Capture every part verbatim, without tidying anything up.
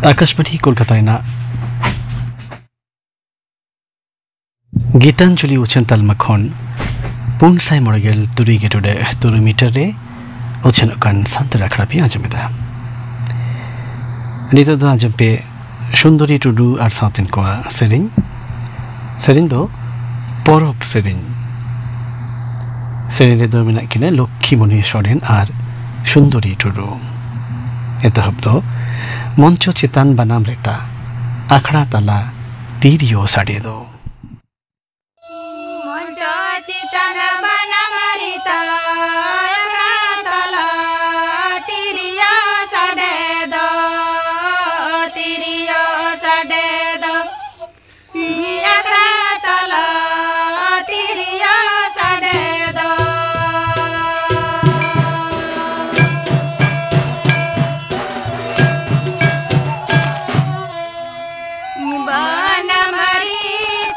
ᱟᱠᱟᱥᱵᱟᱬᱤ ᱠᱳᱞᱠᱟᱛᱟ ᱨᱮᱱᱟᱜ ᱜᱤᱛᱟᱧᱡᱚᱞᱤ ᱩᱪᱷᱟᱹᱱ ᱛᱟᱞᱢᱟ ᱠᱷᱚᱱ ᱯᱩᱱ ᱥᱟᱭ ᱢᱚᱬᱮ ᱜᱮᱞ ᱛᱩᱨᱩᱭ ᱜᱮ ᱴᱩᱰᱟᱹᱜ ᱛᱩᱨᱩᱭ ᱢᱤᱴᱟᱨ ᱨᱮ ᱩᱪᱷᱟᱹᱱᱚᱜ ᱠᱟᱱ ᱥᱟᱱᱛᱟᱲ ᱟᱠᱷᱲᱟ ᱯᱮ ᱟᱸᱡᱚᱢᱮᱫᱟ᱾ ᱱᱤᱛᱚᱜ ᱫᱚ ᱟᱸᱡᱚᱢ ᱯᱮ ᱥᱩᱱᱫᱚᱨᱤ ᱴᱩᱰᱩ ᱟᱨ ᱥᱟᱶᱛᱮᱱ ᱠᱚᱣᱟᱜ ᱥᱮᱨᱮᱧ᱾ ᱥᱮᱨᱮᱧ ᱫᱚ ᱯᱚᱨᱚᱵᱽ ᱥᱮᱨᱮᱧ᱾ ᱥᱮᱨᱮᱧ ᱨᱮᱫᱚ ᱢᱮᱱᱟᱜ ᱠᱤᱱᱟ ᱞᱚᱠᱠᱷᱤᱢᱚᱱᱤ ᱥᱚᱨᱮᱱ ᱟᱨ ᱥᱩᱱᱫᱚᱨᱤ ᱴᱩᱰᱩ᱾ ᱮᱛᱚᱦᱚᱵ ᱫᱚ ᱢᱚᱧᱪᱚ ᱪᱮᱛᱟᱱ ᱵᱟᱱᱟᱢ ᱨᱮᱛᱟ, ᱟᱠᱷᱲᱟ ᱛᱟᱞᱟ ᱛᱤᱨᱭᱳ ᱥᱟᱰᱮ ᱫᱚ᱾ ᱢᱚᱧᱪᱚ ᱪᱮᱛᱟᱱ ᱵᱟᱱᱟᱢ ᱨᱮᱛᱟ, ᱟᱠᱷᱲᱟ ᱛᱟᱞᱟ ᱛᱤᱨᱭᱳ ᱥᱟᱰᱮ ᱫᱚ, ᱛᱤᱨᱭᱳ ᱥᱟᱰᱮ ᱫᱚ᱾ ᱟᱠᱷᱲᱟ ᱛᱟᱞᱟ ᱛᱤᱨᱭᱳ ᱥᱟᱰᱮ ᱫᱚ᱾ ᱵᱟᱱᱟᱢ ᱨᱮ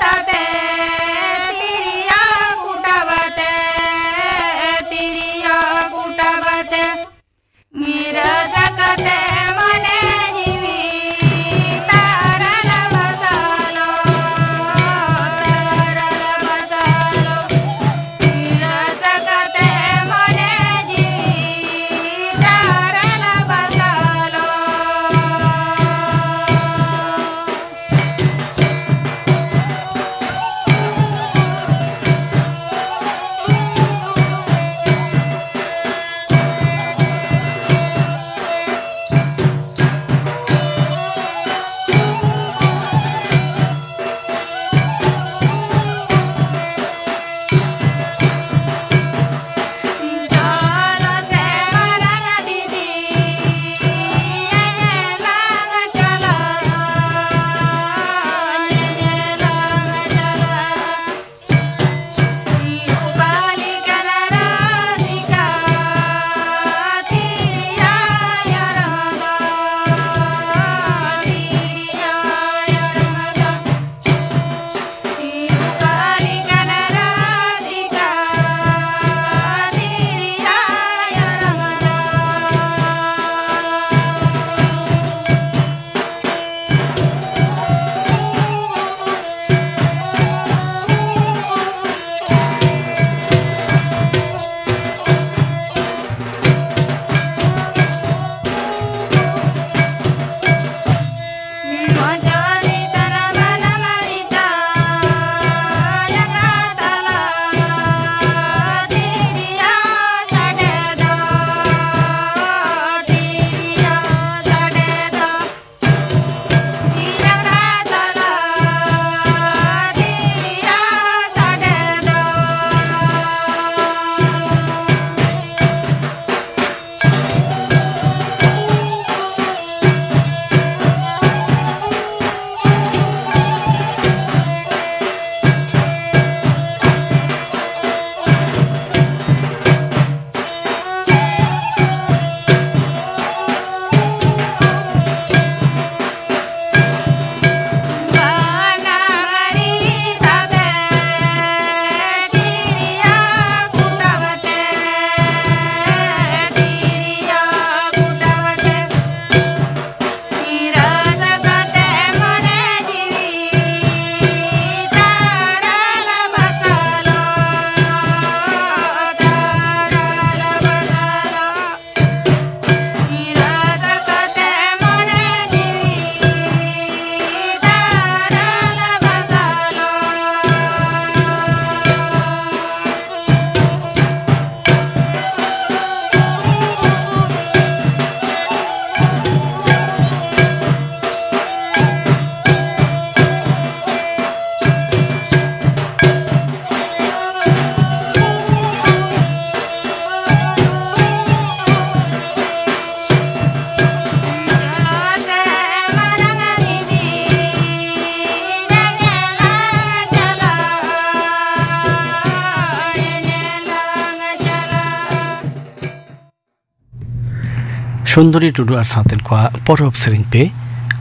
ᱥᱩᱱᱫᱚᱨᱤ ᱴᱩᱰᱩ ᱟᱨ ᱥᱟᱶᱛᱮᱱ ᱠᱚᱣᱟᱜ ᱯᱚᱨᱚᱵᱽ ᱥᱮᱨᱮᱧ ᱯᱮ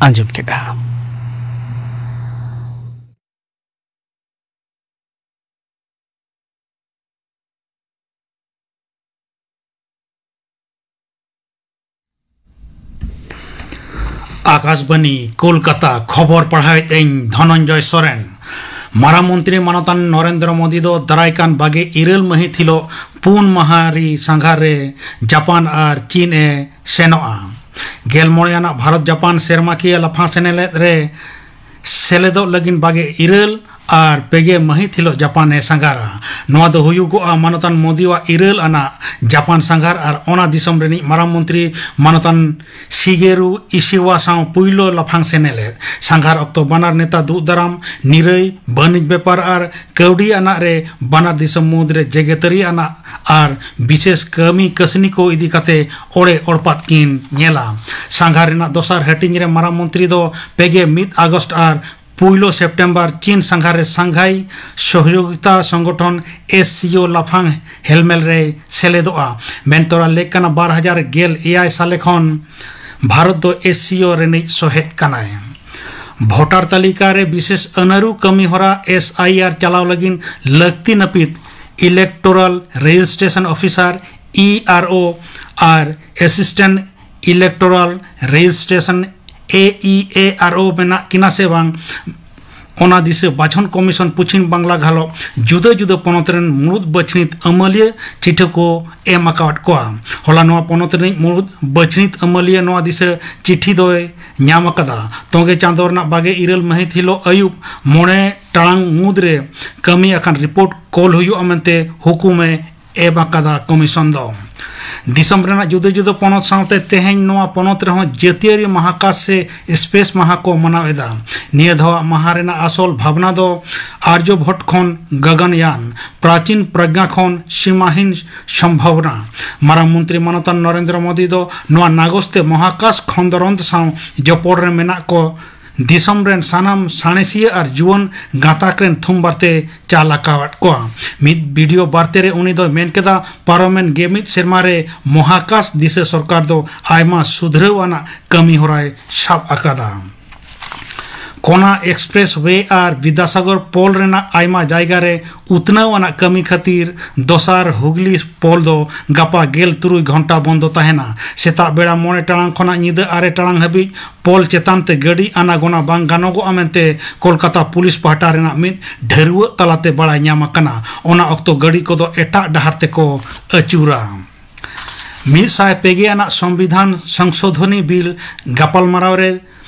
ᱟᱸᱡᱚᱢ ᱠᱮᱫᱟ᱾ ᱟᱠᱟᱥᱵᱟᱱᱤ ᱠᱳᱞᱠᱟᱛᱟ, ᱠᱷᱚᱵᱚᱨ ᱯᱟᱲᱦᱟᱣᱮᱫ ᱟᱹᱧ ᱫᱷᱚᱱᱚᱱᱡᱚᱭ ᱥᱚᱨᱮᱱ᱾ ᱢᱟᱨᱟᱝ ᱢᱚᱱᱛᱨᱤ ᱢᱟᱱᱚᱛᱟᱱ ᱱᱚᱨᱮᱱᱫᱨᱚ ᱢᱳᱫᱤ ᱫᱚ ᱫᱟᱨᱟᱭ ᱠᱟᱱ ᱵᱟᱜᱮ ᱤᱨᱟᱹᱞ ᱢᱟᱹᱦᱤᱛ ᱦᱤᱞᱳᱜ ᱯᱩᱱ ᱢᱟᱦᱟ ᱨᱤ ᱥᱟᱸᱜᱷᱟᱨ ᱨᱮ ᱡᱟᱯᱟᱱ ᱟᱨ ᱪᱤᱱ ᱮ ᱥᱮᱱᱚᱜᱼᱟ᱾ ᱜᱮᱞ ᱢᱚᱬᱮ ᱟᱱᱟᱜ ᱵᱷᱟᱨᱚᱛ ᱡᱟᱯᱟᱱ ᱥᱮᱨᱢᱟᱠᱤᱭᱟᱹ ᱞᱟᱯᱷᱟᱝ ᱥᱮᱱᱮᱞᱮᱫ ᱨᱮ ᱥᱮᱞᱮᱫᱚᱜ ᱞᱟᱹᱜᱤᱫ ᱵᱟᱜᱮ ᱤᱨᱟᱹᱞ ᱟᱨ ᱯᱮᱜᱮ ᱢᱟᱹᱦᱤᱛ ᱦᱤᱞᱳᱜ ᱡᱟᱯᱟᱱ ᱮ ᱥᱟᱸᱜᱷᱟᱨᱟ᱾ ᱱᱚᱣᱟ ᱫᱚ ᱦᱩᱭᱩᱜᱚᱜᱼᱟ ᱢᱟᱱᱚᱛᱟᱱ ᱢᱳᱫᱤᱣᱟᱜ ᱤᱨᱟᱹᱞ ᱟᱱᱟᱜ ᱡᱟᱯᱟᱱ ᱥᱟᱸᱜᱷᱟᱨ ᱟᱨ ᱚᱱᱟ ᱫᱤᱥᱚᱢ ᱨᱤᱱᱤᱡ ᱢᱟᱨᱟᱝ ᱢᱚᱱᱛᱨᱤ ᱢᱟᱱᱚᱛᱟᱱ ᱥᱤᱜᱮᱨᱩ ᱤᱥᱤᱣᱟ ᱥᱟᱶ ᱯᱩᱭᱞᱩ ᱞᱟᱯᱷᱟᱝ ᱥᱮᱱᱮᱞᱮᱫ᱾ ᱥᱟᱸᱜᱷᱟᱨ ᱚᱠᱛᱚ ᱵᱟᱱᱟᱨ ᱱᱮᱛᱟ ᱫᱩᱜ ᱫᱟᱨᱟᱢ, ᱱᱤᱨᱟᱹᱭ, ᱵᱟᱹᱱᱤᱡᱽ ᱵᱮᱯᱟᱨ ᱟᱨ ᱠᱟᱹᱣᱰᱤ ᱟᱱᱟᱜ ᱨᱮ ᱵᱟᱱᱟᱨ ᱫᱤᱥᱚᱢ ᱢᱩᱫᱽᱨᱮ ᱡᱮᱜᱮᱛᱟᱹᱨᱤ ᱟᱱᱟᱜ ᱟᱨ ᱵᱤᱥᱮᱥ ᱠᱟᱹᱢᱤ ᱠᱟᱹᱥᱱᱤ ᱠᱚ ᱤᱫᱤ ᱠᱟᱛᱮ ᱚᱲᱮ ᱚᱲᱯᱟᱛ ᱠᱤᱱ ᱧᱮᱞᱟ᱾ ᱥᱟᱸᱜᱷᱟᱨ ᱨᱮᱱᱟᱜ ᱫᱚᱥᱟᱨ ᱦᱟᱹᱴᱤᱧ ᱨᱮ ᱢᱟᱨᱟᱝ ᱢᱚᱱᱛᱨᱤ ᱫᱚ ᱯᱮᱜᱮ ᱢᱤᱫ ᱟᱜᱚᱥᱴ ᱟᱨ ᱯᱩᱭᱞᱩ ᱥᱮᱯᱴᱮᱢᱵᱚᱨ ᱪᱤᱱ ᱥᱟᱸᱜᱷᱟᱨ ᱨᱮ ᱥᱟᱝᱜᱷᱟᱭ ᱥᱚᱦᱚᱡᱳᱜᱤᱛᱟ ᱥᱚᱝᱜᱚᱴᱷᱚᱱ ᱮᱥ ᱥᱤ ᱳ ᱞᱟᱯᱷᱟᱝ ᱦᱮᱞᱢᱮᱞ ᱨᱮᱭ ᱥᱮᱞᱮᱫᱚᱜᱼᱟ᱾ ᱢᱮᱱᱛᱚᱨᱟ ᱞᱮᱠ ᱠᱟᱱᱟ, ᱵᱟᱨ ᱦᱟᱡᱟᱨ ᱜᱮᱞ ᱮᱭᱟᱭ ᱥᱟᱞᱮ ᱠᱷᱚᱱ ᱵᱷᱟᱨᱚᱛ ᱫᱚ ᱮᱥ ᱥᱤ ᱳ ᱨᱤᱱᱤᱡ ᱥᱚᱦᱮᱫ ᱠᱟᱱᱟᱭ᱾ ᱵᱷᱳᱴᱟᱨ ᱛᱟᱹᱞᱤᱠᱟ ᱨᱮ ᱵᱤᱥᱮᱥ ᱟᱹᱱᱟᱹᱨᱩ ᱠᱟᱹᱢᱤ ᱦᱚᱨᱟ ᱮᱥ ᱟᱭ ᱟᱨ ᱪᱟᱞᱟᱣ ᱞᱟᱹᱜᱤᱫ ᱞᱟᱹᱠᱛᱤ ᱱᱟᱹᱯᱤᱛ electoral registration officer, E R O, ᱟᱨ assistant electoral registration, A E R O ᱳ, ᱢᱮᱱᱟᱜ ᱠᱤᱱᱟ ᱥᱮ ᱵᱟᱝ, ᱚᱱᱟ ᱫᱤᱥᱟᱹ ᱵᱟᱪᱷᱚᱱ ᱠᱚᱢᱤᱥᱚᱱ ᱯᱚᱪᱷᱤᱢ ᱵᱟᱝᱞᱟ ᱜᱷᱟᱞᱚ ᱡᱩᱫᱟᱹ ᱡᱩᱫᱟᱹ ᱯᱚᱱᱚᱛ ᱨᱮᱱ ᱢᱩᱬᱩᱫ ᱵᱟᱹᱪᱷᱱᱤᱛ ᱟᱹᱢᱟᱹᱞᱤᱭᱟᱹ ᱪᱤᱴᱷᱤ ᱠᱚ ᱮᱢ ᱟᱠᱟᱣᱟᱫ ᱠᱚᱣᱟ᱾ ᱦᱚᱞᱟ ᱱᱚᱣᱟ ᱯᱚᱱᱚᱛ ᱨᱤᱱᱤᱡ ᱢᱩᱬᱩᱫ ᱵᱟᱹᱪᱷᱱᱤᱛ ᱟᱹᱢᱟᱹᱞᱤᱭᱟᱹ ᱱᱚᱣᱟ ᱫᱤᱥᱟᱹ ᱪᱤᱴᱷᱤ ᱫᱚᱭ ᱧᱟᱢ ᱟᱠᱟᱫᱟ᱾ ᱛᱚᱸᱜᱮ ᱪᱟᱸᱫᱚ ᱨᱮᱱᱟᱜ ᱵᱟᱜᱮ ᱤᱨᱟᱹᱞ ᱢᱟᱹᱦᱤᱛ ᱦᱤᱞᱳᱜ ᱟᱹᱭᱩᱵ ᱢᱚᱬᱮ ᱴᱟᱲᱟᱝ ᱢᱩᱫᱽᱨᱮ ᱠᱟᱹᱢᱤ ᱟᱠᱟᱱ ᱨᱤᱯᱳᱨᱴ ᱠᱳᱞ ᱦᱩᱭᱩᱜᱼᱟ ᱢᱮᱱᱛᱮ ᱦᱩᱠᱩᱢᱮ ᱮᱢ ᱟᱠᱟᱫᱟ ᱠᱚᱢᱤᱥᱚᱱ ᱫᱚ᱾ ᱫᱤᱥᱚᱢ ᱨᱮᱱᱟᱜ ᱡᱩᱫᱟᱹ ᱡᱩᱫᱟᱹ ᱯᱚᱱᱚᱛ ᱥᱟᱶᱛᱮ ᱛᱮᱦᱮᱧ ᱱᱚᱣᱟ ᱯᱚᱱᱚᱛ ᱨᱮᱦᱚᱸ ᱡᱟᱹᱛᱤᱭᱟᱹᱨᱤ ᱢᱟᱦᱟᱠᱟᱥ ᱥᱮ ᱥᱯᱮᱥ ᱢᱟᱦᱟ ᱠᱚ ᱢᱟᱱᱟᱣ ᱮᱫᱟ᱾ ᱱᱤᱭᱟᱹ ᱫᱷᱟᱣᱟᱜ ᱢᱟᱦᱟ ᱨᱮᱱᱟᱜ ᱟᱥᱚᱞ ᱵᱷᱟᱵᱽᱱᱟ ᱫᱚ ᱟᱨᱡᱚᱵᱷᱚᱴ ᱠᱷᱚᱱ ᱜᱟᱜᱟᱱᱭᱟᱱ, ᱯᱨᱟᱪᱤᱱ ᱯᱨᱚᱜᱽᱱᱟ ᱠᱷᱚᱱ ᱥᱤᱢᱟᱦᱤᱱ ᱥᱚᱢᱵᱷᱟᱵᱽᱱᱟ᱾ ᱢᱟᱨᱟᱝ ᱢᱚᱱᱛᱨᱤ ᱢᱟᱱᱚᱛᱟᱱ ᱱᱚᱨᱮᱱᱫᱨᱚ ᱢᱳᱫᱤ ᱫᱚ ᱱᱚᱣᱟ ᱱᱟᱜᱚᱥ ᱛᱮ ᱢᱚᱦᱟᱠᱟᱥ ᱠᱷᱚᱸᱫᱽᱨᱚᱸᱫᱽ ᱥᱟᱶ ᱡᱚᱯᱚᱲ ᱨᱮ ᱢᱮᱱᱟᱜ ᱠᱚ ᱫᱤᱥᱚᱢ ᱨᱮᱱ ᱥᱟᱱᱟᱢ ᱥᱟᱬᱮᱥᱤᱭᱟᱹ ᱟᱨ ᱡᱩᱣᱟᱹᱱ ᱜᱟᱛᱟᱠ ᱨᱮᱱ ᱛᱷᱩᱢ ᱵᱟᱨᱛᱮ ᱪᱟᱞ ᱟᱠᱟᱣᱟᱫ ᱠᱚᱣᱟ᱾ ᱢᱤᱫ ᱵᱷᱤᱰᱤᱭᱳ ᱵᱟᱨᱛᱮ ᱨᱮ ᱩᱱᱤ ᱫᱚᱭ ᱢᱮᱱ ᱠᱮᱫᱟ, ᱯᱟᱨᱚᱢᱮᱱ ᱜᱮ ᱢᱤᱫ ᱥᱮᱨᱢᱟ ᱨᱮ ᱢᱚᱦᱟᱠᱟᱥ ᱫᱤᱥᱟᱹ ᱥᱚᱨᱠᱟᱨ ᱫᱚ ᱟᱭᱢᱟ ᱥᱩᱫᱷᱨᱟᱹᱣ ᱟᱱᱟᱜ ᱠᱟᱹᱢᱤ ᱦᱚᱨᱟᱭ ᱥᱟᱵ ᱟᱠᱟᱫᱟ᱾ ᱠᱚᱱᱟ ᱮᱠᱥᱯᱨᱮᱥ ᱣᱮ ᱟᱨ ᱵᱤᱫᱽᱫᱟᱥᱟᱜᱚᱨ ᱯᱳᱞ ᱨᱮᱱᱟᱜ ᱟᱭᱢᱟ ᱡᱟᱭᱜᱟ ᱨᱮ ᱩᱛᱱᱟᱹᱣ ᱟᱱᱟᱜ ᱠᱟᱹᱢᱤ ᱠᱷᱟᱹᱛᱤᱨ ᱫᱚᱥᱟᱨ ᱦᱩᱜᱽᱞᱤ ᱯᱳᱞ ᱫᱚ ᱜᱟᱯᱟ ᱜᱮᱞ ᱛᱩᱨᱩᱭ ᱜᱷᱚᱱᱴᱟ ᱵᱚᱱᱫᱚ ᱛᱟᱦᱮᱱᱟ᱾ ᱥᱮᱛᱟᱜ ᱵᱮᱲᱟ ᱢᱚᱬᱮ ᱴᱟᱲᱟᱝ ᱠᱷᱚᱱᱟᱜ ᱧᱤᱫᱟᱹ ᱟᱨᱮ ᱴᱟᱲᱟᱝ ᱦᱟᱹᱵᱤᱡ ᱯᱳᱞ ᱪᱮᱛᱟᱱ ᱛᱮ ᱜᱟᱹᱰᱤ ᱟᱱᱟᱜᱚᱱᱟ ᱵᱟᱝ ᱜᱟᱱᱚᱜᱚᱜᱼᱟ ᱢᱮᱱᱛᱮ ᱠᱳᱞᱠᱟᱛᱟ ᱯᱩᱞᱤᱥ ᱯᱟᱦᱴᱟ ᱨᱮᱱᱟᱜ ᱢᱤᱫ ᱰᱷᱟᱹᱨᱣᱟᱹᱜ ᱛᱟᱞᱟᱛᱮ ᱵᱟᱲᱟᱭ ᱧᱟᱢ ᱟᱠᱟᱱᱟ᱾ ᱚᱱᱟ ᱚᱠᱛᱚ ᱜᱟᱹᱰᱤ ᱠᱚᱫᱚ ᱮᱴᱟᱜ ᱰᱟᱦᱟᱨ ᱛᱮᱠᱚ ᱟᱹᱪᱩᱨᱟ᱾ ᱢᱤᱫ ᱥᱟᱭ ᱯᱮ ᱜᱮ ᱟᱱᱟᱜ ᱥᱚᱝᱵᱤᱫᱷᱟᱱ ᱥᱚᱝᱥᱳᱫᱷᱚᱱᱤ ᱵᱤᱞ ᱜᱟᱯᱟᱞᱢᱟᱨᱟᱣ ᱨᱮ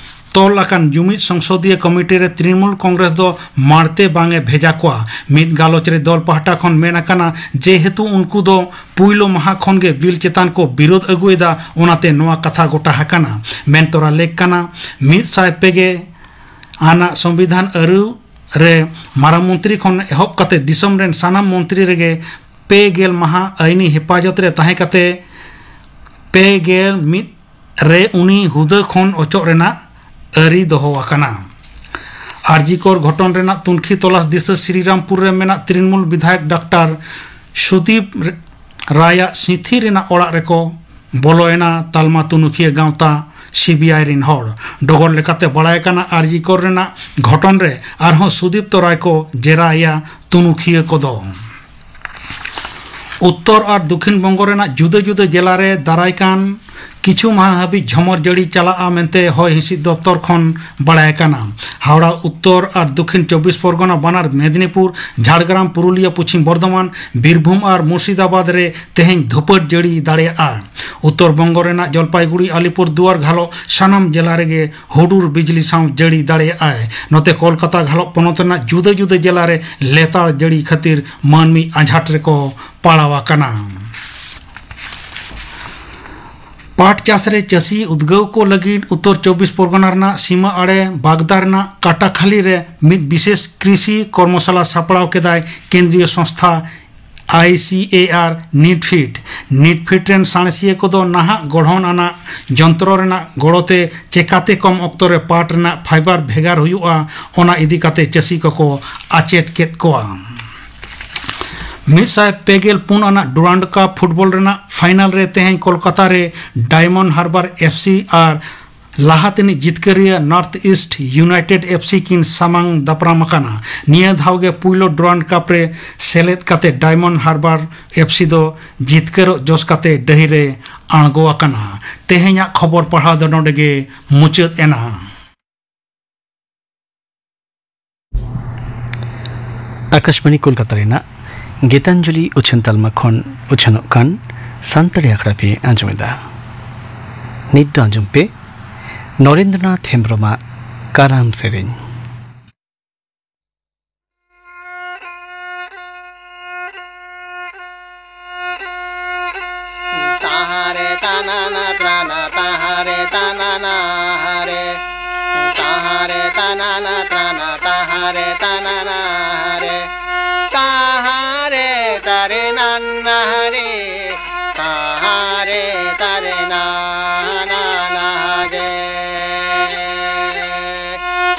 ᱛᱚᱞ ᱟᱠᱟᱱ ᱡᱩᱢᱤᱫ ᱥᱚᱝᱥᱚᱫᱤᱭᱟᱹ ᱠᱚᱢᱤᱴᱤ ᱨᱮ ᱛᱨᱤᱱᱢᱩᱞ ᱠᱚᱝᱜᱨᱮᱥ ᱫᱚ ᱢᱟᱲᱛᱮ ᱵᱟᱝ ᱮ ᱵᱷᱮᱡᱟ ᱠᱚᱣᱟ᱾ ᱢᱤᱫ ᱜᱟᱞᱚᱪ ᱨᱮ ᱫᱚᱞ ᱯᱟᱦᱴᱟ ᱠᱷᱚᱱ ᱢᱮᱱ ᱟᱠᱟᱱᱟ, ᱡᱮᱦᱮᱛᱩ ᱩᱱᱠᱩ ᱫᱚ ᱯᱩᱭᱞᱩ ᱢᱟᱦᱟ ᱠᱷᱚᱱ ᱜᱮ ᱵᱤᱞ ᱪᱮᱛᱟᱱ ᱠᱚ ᱵᱤᱨᱳᱫ ᱟᱹᱜᱩᱭᱮᱫᱟ, ᱚᱱᱟᱛᱮ ᱱᱚᱣᱟ ᱠᱟᱛᱷᱟ ᱜᱚᱴᱟ ᱟᱠᱟᱱᱟ᱾ ᱢᱮᱱ ᱛᱚᱨᱟ ᱞᱮᱠ ᱠᱟᱱᱟ, ᱢᱤᱫ ᱥᱟᱭ ᱯᱮ ᱜᱮ ᱟᱱᱟᱜ ᱥᱚᱝᱵᱤᱫᱷᱟᱱ ᱟᱹᱨᱩ ᱨᱮ ᱢᱟᱨᱟᱝ ᱢᱚᱱᱛᱨᱤ ᱠᱷᱚᱱ ᱮᱦᱚᱵ ᱠᱟᱛᱮ ᱫᱤᱥᱚᱢ ᱨᱮᱱ ᱥᱟᱱᱟᱢ ᱢᱚᱱᱛᱨᱤ ᱨᱮᱜᱮ ᱯᱮ ᱜᱮᱞ ᱢᱟᱦᱟ ᱟᱹᱭᱤᱱᱤ ᱦᱮᱯᱟᱡᱚᱛ ᱨᱮ ᱛᱟᱦᱮᱸ ᱠᱟᱛᱮ ᱯᱮ ᱜᱮᱞ ᱢᱤᱫ ᱨᱮ ᱩᱱᱤ ᱦᱩᱫᱟᱹ ᱠᱷᱚᱱ ᱚᱪᱚᱜ ᱨᱮᱱᱟᱜ ᱟᱹᱨᱤ ᱫᱚᱦᱚ ᱟᱠᱟᱱᱟ᱾ ᱟᱨᱡᱤᱠᱚᱨ ᱜᱷᱚᱴᱚᱱ ᱨᱮᱱᱟᱜ ᱛᱩᱱᱠᱷᱤ ᱛᱚᱞᱟᱥ ᱫᱤᱥᱟᱹ ᱥᱨᱤᱨᱟᱢᱯᱩᱨ ᱨᱮ ᱢᱮᱱᱟᱜ ᱛᱨᱤᱱᱢᱩᱞ ᱵᱤᱫᱷᱟᱭᱚᱠ ᱰᱟᱠᱛᱟᱨ ᱥᱩᱫᱤᱯ ᱨᱟᱭᱟᱜ ᱥᱤᱛᱷᱤ ᱨᱮᱱᱟᱜ ᱚᱲᱟᱜ ᱨᱮᱠᱚ ᱵᱚᱞᱚᱭᱮᱱᱟ ᱛᱟᱞᱢᱟ ᱛᱩᱱᱩᱠᱷᱤᱭᱟᱹ ᱜᱟᱶᱛᱟ ᱥᱤᱵᱤᱟᱭ ᱨᱤᱱ ᱦᱚᱲ᱾ ᱰᱚᱜᱚᱨ ᱞᱮᱠᱟᱛᱮ ᱵᱟᱲᱟᱭ ᱟᱠᱟᱱᱟ, ᱟᱨᱡᱤᱠᱚᱨ ᱨᱮᱱᱟᱜ ᱜᱷᱚᱴᱚᱱ ᱨᱮ ᱟᱨᱦᱚᱸ ᱥᱩᱫᱤᱯᱛᱚ ᱨᱟᱭ ᱠᱚ ᱡᱮᱨᱟ ᱮᱭᱟ ᱛᱩᱱᱩᱠᱷᱤᱭᱟᱹ ᱠᱚᱫᱚ᱾ ᱩᱛᱛᱚᱨ ᱟᱨ ᱫᱚᱠᱷᱤᱱ ᱵᱚᱝᱜᱚ ᱨᱮᱱᱟᱜ ᱡᱩᱫᱟᱹ ᱡᱩᱫᱟᱹ ᱡᱮᱞᱟ ᱨᱮ ᱫᱟᱨᱟᱭ ᱠᱟᱱ ᱠᱤᱪᱷᱩ ᱢᱟᱦᱟ ᱦᱟᱹᱵᱤᱡ ᱡᱷᱚᱢᱚᱨ ᱡᱟᱹᱲᱤ ᱪᱟᱞᱟᱜᱼᱟ ᱢᱮᱱᱛᱮ ᱦᱚᱭ ᱦᱤᱸᱥᱤᱫ ᱫᱚᱯᱛᱚᱨ ᱠᱷᱚᱱ ᱵᱟᱲᱟᱭ ᱟᱠᱟᱱᱟ᱾ ᱦᱟᱣᱲᱟ ᱩᱛᱛᱚᱨ ᱟᱨ ᱫᱚᱠᱷᱤᱱ ᱪᱚᱵᱵᱤᱥ ᱯᱚᱨᱜᱚᱱᱟ ᱵᱟᱱᱟᱨ ᱢᱮᱫᱤᱱᱤᱯᱩᱨ, ᱡᱷᱟᱲᱜᱨᱟᱢ, ᱯᱩᱨᱩᱞᱤᱭᱟᱹ, ᱯᱚᱪᱷᱤᱢ ᱵᱚᱨᱫᱷᱚᱢᱟᱱ, ᱵᱤᱨᱵᱷᱩᱢ ᱟᱨ ᱢᱩᱨᱥᱤᱫᱟᱵᱟᱫᱽ ᱨᱮ ᱛᱮᱦᱮᱧ ᱫᱷᱩᱯᱟᱹᱴ ᱡᱟᱹᱲᱤ ᱫᱟᱲᱮᱭᱟᱜᱼᱟ᱾ ᱩᱛᱛᱚᱨ ᱵᱚᱝᱜᱚ ᱨᱮᱱᱟᱜ ᱡᱚᱞᱯᱟᱭᱜᱩᱲᱤ, ᱟᱞᱤᱯᱩᱨ ᱫᱩᱣᱟᱨ ᱜᱷᱟᱞᱚᱜ ᱥᱟᱱᱟᱢ ᱡᱮᱞᱟ ᱨᱮᱜᱮ ᱦᱩᱰᱩᱨ ᱵᱤᱡᱽᱞᱤ ᱥᱟᱶ ᱡᱟᱹᱲᱤ ᱫᱟᱲᱮᱭᱟᱜᱼᱟᱭ᱾ ᱱᱚᱛᱮ ᱠᱳᱞᱠᱟᱛᱟ ᱜᱷᱟᱞᱚᱜ ᱯᱚᱱᱚᱛ ᱨᱮᱱᱟᱜ ᱡᱩᱫᱟᱹ ᱡᱩᱫᱟᱹ ᱡᱮᱞᱟ ᱨᱮ ᱞᱮᱛᱟᱲ ᱡᱟᱹᱲᱤ ᱠᱷᱟᱹᱛᱤᱨ ᱢᱟᱹᱱᱢᱤ ᱟᱸᱡᱷᱟᱴ ᱨᱮᱠᱚ ᱯᱟᱲᱟᱣ ᱟᱠᱟᱱᱟ᱾ ᱯᱟᱴ ᱪᱟᱥ ᱨᱮ ᱪᱟᱹᱥᱤ ᱩᱫᱽᱜᱟᱹᱣ ᱠᱚ ᱞᱟᱹᱜᱤᱫ ᱩᱛᱛᱚᱨ ᱪᱚᱵᱵᱤᱥ ᱯᱚᱨᱜᱚᱱᱟ ᱨᱮᱱᱟᱜ ᱥᱤᱢᱟᱹ ᱟᱲᱮ ᱵᱟᱜᱽᱫᱟ ᱨᱮᱱᱟᱜ ᱠᱟᱴᱟᱠᱷᱟᱞᱤ ᱨᱮ ᱢᱤᱫ ᱵᱤᱥᱮᱥ ᱠᱨᱤᱥᱤ ᱠᱚᱨᱢᱚᱥᱟᱞᱟ ᱥᱟᱯᱲᱟᱣ ᱠᱮᱫᱟᱭ ᱠᱮᱱᱫᱨᱤᱭᱚ ᱥᱚᱝᱥᱛᱷᱟ ᱟᱭ ᱥᱤ ᱮ ᱟᱨ ᱱᱤᱴᱯᱷᱤᱴ᱾ ᱱᱤᱴᱯᱷᱤᱴ ᱨᱮᱱ ᱥᱟᱬᱮᱥᱤᱭᱟᱹ ᱠᱚᱫᱚ ᱱᱟᱦᱟᱜ ᱜᱚᱲᱦᱚᱱ ᱟᱱᱟᱜ ᱡᱚᱱᱛᱨᱚ ᱨᱮᱱᱟᱜ ᱜᱚᱲᱚᱛᱮ ᱪᱮᱠᱟᱛᱮ ᱠᱚᱢ ᱚᱠᱛᱚ ᱨᱮ ᱯᱟᱴ ᱨᱮᱱᱟᱜ ᱯᱷᱟᱭᱵᱟᱨ ᱵᱷᱮᱜᱟᱨ ᱦᱩᱭᱩᱜᱼᱟ, ᱚᱱᱟ ᱤᱫᱤ ᱠᱟᱛᱮ ᱪᱟᱹᱥᱤ ᱠᱚᱠᱚ ᱟᱪᱮᱫ ᱠᱮᱫ ᱠᱚᱣᱟ᱾ ᱢᱤᱫ ᱥᱟᱭ ᱯᱮ ᱜᱮᱞ ᱯᱩᱱ ᱟᱱᱟᱜ ᱰᱩᱨᱟᱱᱰ ᱠᱟᱯ ᱯᱷᱩᱴᱵᱚᱞ ᱨᱮᱱᱟᱜ ᱯᱷᱟᱭᱱᱟᱞ ᱨᱮ ᱛᱮᱦᱮᱧ ᱠᱳᱞᱠᱟᱛᱟ ᱨᱮ ᱰᱟᱭᱢᱚᱱᱰ ᱦᱟᱨᱵᱟᱨ ᱮᱯᱷ ᱥᱤ ᱟᱨ ᱞᱟᱦᱟ ᱛᱮᱱᱤᱡ ᱡᱤᱛᱠᱟᱹᱨᱤᱭᱟᱹ north east united F C ᱠᱤᱱ ᱥᱟᱢᱟᱝ ᱫᱟᱯᱨᱟᱢ ᱟᱠᱟᱱᱟ᱾ ᱱᱤᱭᱟᱹ ᱫᱷᱟᱣ ᱜᱮ ᱯᱩᱭᱞᱩ ᱰᱩᱨᱟᱱᱰ ᱠᱟᱯ ᱨᱮ ᱥᱮᱞᱮᱫ ᱠᱟᱛᱮ ᱰᱟᱭᱢᱚᱱᱰ ᱦᱟᱨᱵᱟᱨ ᱮᱯᱷ ᱥᱤ ᱫᱚ ᱡᱤᱛᱠᱟᱹᱨᱚᱜ ᱡᱚᱥ ᱠᱟᱛᱮ ᱰᱟᱹᱦᱤ ᱨᱮ ᱟᱬᱜᱚ ᱟᱠᱟᱱᱟ᱾ ᱛᱮᱦᱮᱧᱟᱜ ᱠᱷᱚᱵᱚᱨ ᱯᱟᱲᱦᱟᱣ ᱫᱚ ᱱᱚᱰᱮ ᱜᱮ ᱢᱩᱪᱟᱹᱫ ᱮᱱᱟ᱾ ᱟᱠᱟᱥᱵᱟᱬᱤ ᱠᱳᱞᱠᱟᱛᱟ ᱨᱮᱱᱟᱜ ᱜᱤᱛᱟᱧᱡᱚᱞᱤ ᱩᱪᱷᱟᱹᱱ ᱛᱟᱞᱢᱟ ᱠᱷᱚᱱ ᱩᱪᱷᱟᱹᱱᱚᱜ ᱠᱟᱱ ᱥᱟᱱᱛᱟᱲᱤ ᱟᱠᱷᱲᱟ ᱯᱮ ᱟᱸᱡᱚᱢ ᱮᱫᱟ᱾ ᱱᱤᱛ ᱫᱚ ᱟᱸᱡᱚᱢ ᱯᱮ ᱱᱚᱨᱮᱱᱫᱨᱚᱱᱟᱛᱷ ᱦᱮᱢᱵᱽᱨᱚᱢᱟᱜ ᱠᱟᱨᱟᱢ ᱥᱮᱨᱮᱧ᱾ ᱛᱟᱦᱟᱨᱮ ᱛᱟᱱᱟᱱᱟ ᱛᱨᱟᱱᱟ ᱛᱟᱦᱟᱨᱮ ᱛᱟᱱᱟᱱᱟ ᱦᱟᱨᱮ᱾ ᱛᱟᱦᱟᱨᱮ ᱛᱟᱱᱟᱱᱟ ᱛᱨᱟᱱᱟ ᱛᱟᱦᱟᱨᱮ ᱛᱟᱱᱟᱱᱟ ᱦᱟᱨᱮ᱾ ᱛᱟᱦᱟᱨᱮ ᱛᱟᱨᱮ ᱱᱟᱱᱱᱟ ᱦᱟᱨᱮ᱾ ᱛᱟᱦᱟᱨᱮ ᱛᱟᱨᱮ ᱱᱟᱱᱟ ᱦᱟᱨᱮ᱾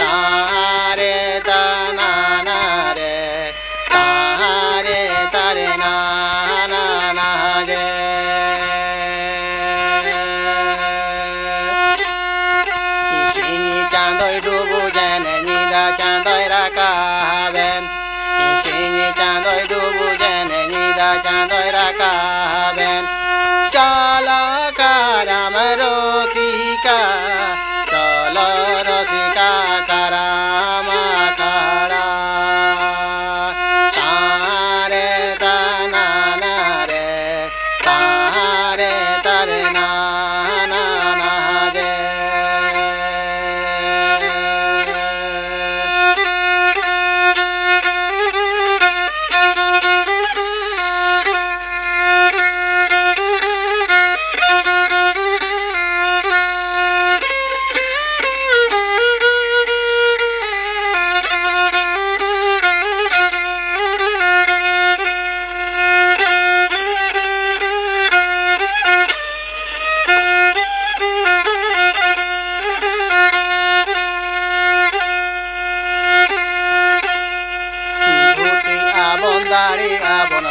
ᱛᱟᱦᱟᱨᱮ ᱛᱟᱱᱟᱱᱟ ᱨᱮ᱾ ᱛᱟᱦᱟᱨᱮ ᱛᱟᱨᱮ ᱱᱟᱦᱟᱱᱟ ᱱᱟᱦᱟᱜᱮ᱾ ᱥᱤᱧ ᱪᱟᱸᱫᱚᱭ ᱰᱩᱵᱩᱡᱮᱱ, ᱧᱤᱫᱟᱹ ᱪᱟᱸᱫᱚᱭ ᱨᱟᱠᱟᱵᱮᱱ᱾ ᱥᱤᱧ ᱪᱟᱸᱫᱚᱭ ᱰᱩᱵᱩᱡᱮᱱ, ᱧᱤᱫᱟᱹ ᱪᱟᱸᱫᱚᱭ ᱨᱟᱠᱟᱵᱮᱱ᱾ ᱪᱚᱞᱚ ᱠᱟᱨᱟᱢ ᱨᱩᱥᱤᱠᱟ, ᱪᱚᱞᱚ ᱨᱩᱥᱤᱠᱟ ᱠᱟᱨᱟᱢ ᱟᱠᱷᱲᱟ᱾ ᱛᱟᱦᱟᱨᱮ ᱛᱟᱱᱟᱱᱟ ᱨᱮ, ᱛᱟᱦᱟᱨᱮ ᱛᱟᱨᱮ ᱱᱟᱱᱟ ᱱᱟᱦᱟᱜᱮ᱾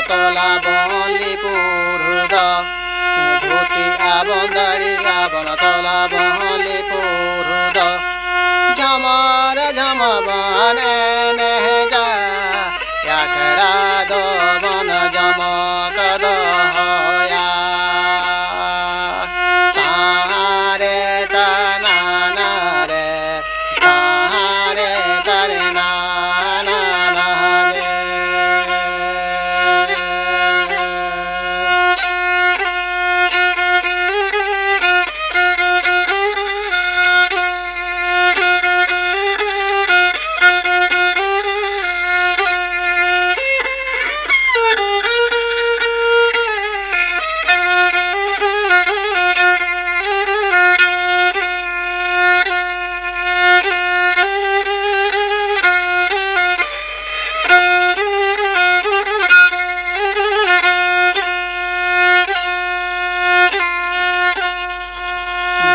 ᱛᱚᱞᱟ ᱵᱚᱱ ᱞᱤᱯᱩᱨ ᱫᱚ, ᱫᱷᱩᱛᱤ ᱟᱵᱚᱱ ᱫᱟᱲᱤ ᱟᱵᱚᱱ ᱛᱚᱞᱟ ᱵᱚᱱ ᱞᱤᱯᱩᱨ ᱫᱚ, ᱡᱷᱟᱢᱟᱨ ᱡᱷᱟᱢᱟ ᱵᱚᱱ ᱮᱱᱮᱡᱟ, ᱟᱠᱷᱲᱟ ᱫᱚ ᱵᱚᱱ ᱡᱚᱢᱚᱠ ᱫᱚᱦᱚᱭᱟ᱾ ᱛᱟᱦᱟᱨᱮ ᱛᱟᱱᱟᱱᱟ ᱨᱮ, ᱛᱟᱦᱟᱨᱮ ᱛᱟᱨᱮ ᱱᱟᱱᱟ ᱱᱟᱦᱟᱨᱮ᱾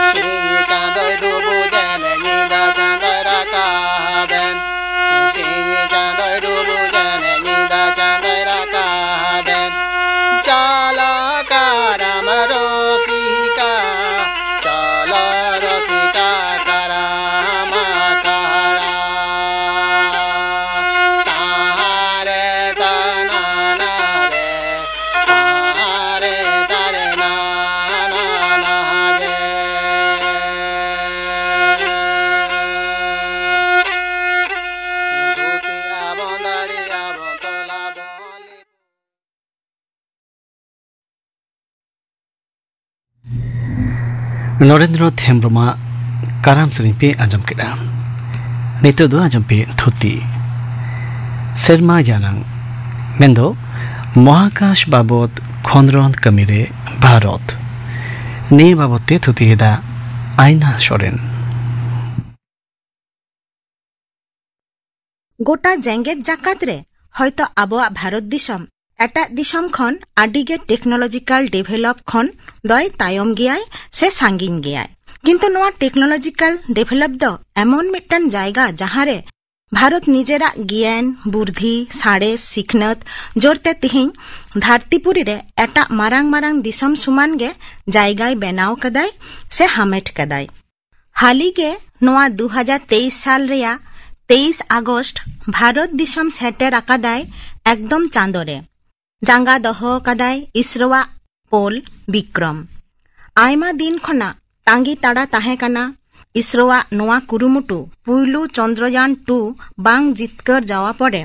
ᱥᱤᱧ ᱪᱟᱸᱫᱚᱭ ᱰᱩᱵᱩᱡ ᱮᱱ, ᱧᱤᱫᱟᱹ ᱪᱟᱸᱫᱚᱭ ᱨᱟᱠᱟᱵ ᱮᱱ᱾ ᱥᱤᱧ ᱪᱟᱸᱫᱚᱭ ᱰᱩᱵᱩᱡ ᱮᱱ, ᱧᱤᱫᱟᱹ ᱪᱟᱸᱫᱚᱭ ᱨᱟᱠᱟᱵ ᱮᱱ᱾ ᱪᱟᱞᱟ ᱠᱟᱨᱟᱢ ᱨᱚᱥᱤᱠᱟ, ᱪᱚᱞᱚ ᱨᱚᱥᱤᱠᱟ ᱠᱟᱨᱟᱢ ᱟᱠᱷᱲᱟ᱾ ᱛᱟᱦᱟᱨᱮ ᱛᱟᱱᱟᱱᱟ ᱨᱮ, ᱛᱟᱦᱟᱨᱮ ᱛᱟᱨᱮ ᱱᱟᱱᱟ ᱱᱟᱦᱟᱨᱮ᱾ ᱫᱷᱩᱛᱤ ᱟᱵᱚᱱ ᱫᱟᱲᱤ ᱟᱵᱚᱱ ᱛᱚᱞᱟ ᱵᱚᱱ ᱱᱚᱨᱮᱱᱫᱨᱚ ᱦᱮᱢᱵᱽᱨᱚᱢᱟᱜ ᱠᱟᱨᱟᱢ ᱥᱮᱨᱮᱧ ᱯᱮ ᱟᱸᱡᱚᱢ ᱠᱮᱫᱟ᱾ ᱱᱤᱛᱚᱜ ᱫᱚ ᱟᱸᱡᱚᱢ ᱯᱮ ᱛᱷᱩᱛᱤ᱾ ᱥᱮᱨᱢᱟ ᱡᱟᱱᱟᱝ, ᱢᱮᱱᱫᱚ ᱢᱚᱦᱟᱠᱟᱥ ᱵᱟᱵᱚᱛ ᱠᱷᱚᱸᱫᱽᱨᱚᱸᱫᱽ ᱠᱟᱹᱢᱤᱨᱮ ᱵᱷᱟᱨᱚᱛ᱾ ᱱᱤᱭᱟᱹ ᱵᱟᱵᱚᱛ ᱛᱮ ᱛᱷᱩᱛᱤ ᱮᱫᱟ ᱟᱭᱱᱟ ᱥᱚᱨᱮᱱ᱾ ᱜᱚᱴᱟ ᱡᱮᱜᱮᱛ ᱡᱟᱠᱟᱛ ᱨᱮ ᱦᱚᱭᱛᱚ ᱟᱵᱚᱣᱟᱜ ᱵᱷᱟᱨᱚᱛ ᱫᱤᱥᱚᱢ ᱮᱴᱟᱜ ᱫᱤᱥᱚᱢ ᱠᱷᱚᱱ ᱟᱹᱰᱤ ᱜᱮ ᱴᱮᱠᱱᱳᱞᱚᱡᱤᱠᱟᱞ ᱰᱮᱵᱷᱮᱞᱚᱯ ᱠᱷᱚᱱ ᱫᱚᱭ ᱛᱟᱭᱚᱢ ᱜᱮᱭᱟᱭ ᱥᱮ ᱥᱟᱺᱜᱤᱧ ᱜᱮᱭᱟᱭ᱾ ᱠᱤᱱᱛᱩ ᱱᱚᱣᱟ ᱴᱮᱠᱱᱳᱞᱚᱡᱤᱠᱟᱞ ᱰᱮᱵᱷᱮᱞᱚᱯ ᱫᱚ ᱮᱢᱚᱱ ᱢᱤᱫᱴᱟᱝ ᱡᱟᱭᱜᱟ ᱡᱟᱦᱟᱸ ᱨᱮ ᱵᱷᱟᱨᱚᱛ ᱱᱤᱡᱮᱨᱟᱜ ᱜᱮᱭᱟᱱ, ᱵᱩᱨᱫᱷᱤ, ᱥᱟᱬᱮᱥ, ᱥᱤᱠᱷᱱᱟᱹᱛ ᱡᱳᱨᱛᱮ ᱛᱤᱦᱤᱧ ᱫᱷᱟᱹᱨᱛᱤᱯᱩᱨᱤ ᱨᱮ ᱮᱴᱟᱜ ᱢᱟᱨᱟᱝ ᱢᱟᱨᱟᱝ ᱫᱤᱥᱚᱢ ᱥᱚᱢᱟᱱ ᱜᱮ ᱡᱟᱭᱜᱟᱭ ᱵᱮᱱᱟᱣ ᱠᱟᱫᱟᱭ ᱥᱮ ᱦᱟᱢᱮᱴ ᱠᱟᱫᱟᱭ᱾ ᱦᱟᱹᱞᱤ ᱜᱮ ᱱᱚᱣᱟ ᱫᱩ ᱦᱟᱡᱟᱨ ᱛᱮᱭᱤᱥ ᱥᱟᱞ ᱨᱮᱭᱟᱜ ᱛᱮᱭᱤᱥ ᱟᱜᱚᱥᱴ ᱵᱷᱟᱨᱚᱛ ᱫᱤᱥᱚᱢ ᱥᱮᱴᱮᱨ ᱟᱠᱟᱫᱟᱭ ᱮᱠᱫᱚᱢ ᱪᱟᱸᱫᱚ ᱨᱮ᱾ ᱡᱟᱸᱜᱟ ᱫᱚᱦᱚ ᱠᱟᱫᱟᱭ ᱤᱥᱨᱳᱣᱟᱜ ᱯᱳᱞ ᱵᱤᱠᱨᱚᱢ᱾ ᱟᱭᱢᱟ ᱫᱤᱱ ᱠᱷᱚᱱᱟᱜ ᱛᱟᱸᱜᱤ ᱛᱟᱲᱟ ᱛᱟᱦᱮᱸ ᱠᱟᱱᱟ ᱤᱥᱨᱳᱣᱟᱜ ᱱᱚᱣᱟ ᱠᱩᱨᱩᱢᱩᱴᱩ ᱯᱩᱭᱞᱩ ᱪᱚᱱᱫᱨᱚᱭᱟᱱ ᱴᱩ ᱵᱟᱝ ᱡᱤᱛᱠᱟᱹᱨ ᱡᱟᱣᱟ ᱯᱚᱨᱮ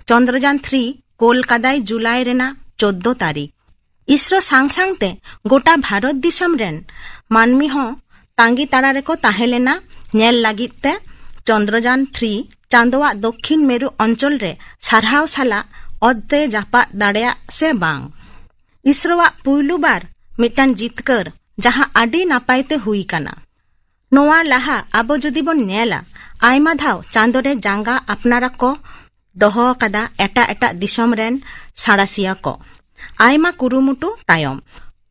ᱪᱚᱱᱫᱨᱚᱭᱟᱱ ᱛᱷᱨᱤ ᱠᱳᱞ ᱠᱟᱫᱟᱭ ᱡᱩᱞᱟᱭ ᱨᱮᱱᱟᱜ ᱪᱳᱫᱽᱫᱳ ᱛᱟᱹᱨᱤᱠᱷ᱾ ᱤᱥᱨᱳ ᱥᱟᱝ ᱥᱟᱝᱛᱮ ᱜᱚᱴᱟ ᱵᱷᱟᱨᱚᱛ ᱫᱤᱥᱚᱢ ᱨᱮᱱ ᱢᱟᱹᱱᱢᱤ ᱦᱚᱸ ᱛᱟᱸᱜᱤ ᱛᱟᱲᱟ ᱨᱮᱠᱚ ᱛᱟᱦᱮᱸ ᱞᱮᱱᱟ ᱧᱮᱞ ᱞᱟᱹᱜᱤᱫ ᱛᱮ ᱪᱚᱱᱫᱨᱚᱡᱟᱱ ᱛᱷᱨᱤ ᱪᱟᱸᱫᱚᱣᱟᱜ ᱫᱚᱠᱠᱷᱤᱱ ᱢᱮᱨᱩ ᱚᱧᱪᱚᱞ ᱨᱮ ᱥᱟᱨᱦᱟᱣ ᱥᱟᱞᱟᱜ ᱚᱛ ᱛᱮ ᱡᱟᱯᱟᱜ ᱫᱟᱲᱮᱭᱟᱜ ᱥᱮ ᱵᱟᱝ᱾ ᱤᱥᱨᱳᱣᱟᱜ ᱯᱩᱭᱞᱩ ᱵᱟᱨ ᱢᱤᱫᱴᱟᱝ ᱡᱤᱛᱠᱟᱹᱨ, ᱡᱟᱦᱟᱸ ᱟᱹᱰᱤ ᱱᱟᱯᱟᱭ ᱛᱮ ᱦᱩᱭ ᱠᱟᱱᱟ᱾ ᱱᱚᱣᱟ ᱞᱟᱦᱟ ᱟᱵᱚ ᱡᱩᱫᱤ ᱵᱚᱱ ᱧᱮᱞᱟ, ᱟᱭᱢᱟ ᱫᱷᱟᱣ ᱪᱟᱸᱫᱚ ᱨᱮ ᱡᱟᱸᱜᱟ ᱟᱯᱱᱟᱨ ᱟᱠᱚ ᱫᱚᱦᱚ ᱟᱠᱟᱫᱟ ᱮᱴᱟᱜ ᱮᱴᱟᱜ ᱫᱤᱥᱚᱢ ᱨᱮᱱ ᱥᱟᱬᱟᱥᱤᱭᱟᱹ ᱠᱚ᱾ ᱟᱭᱢᱟ ᱠᱩᱨᱩᱢᱩᱴᱩ ᱛᱟᱭᱚᱢ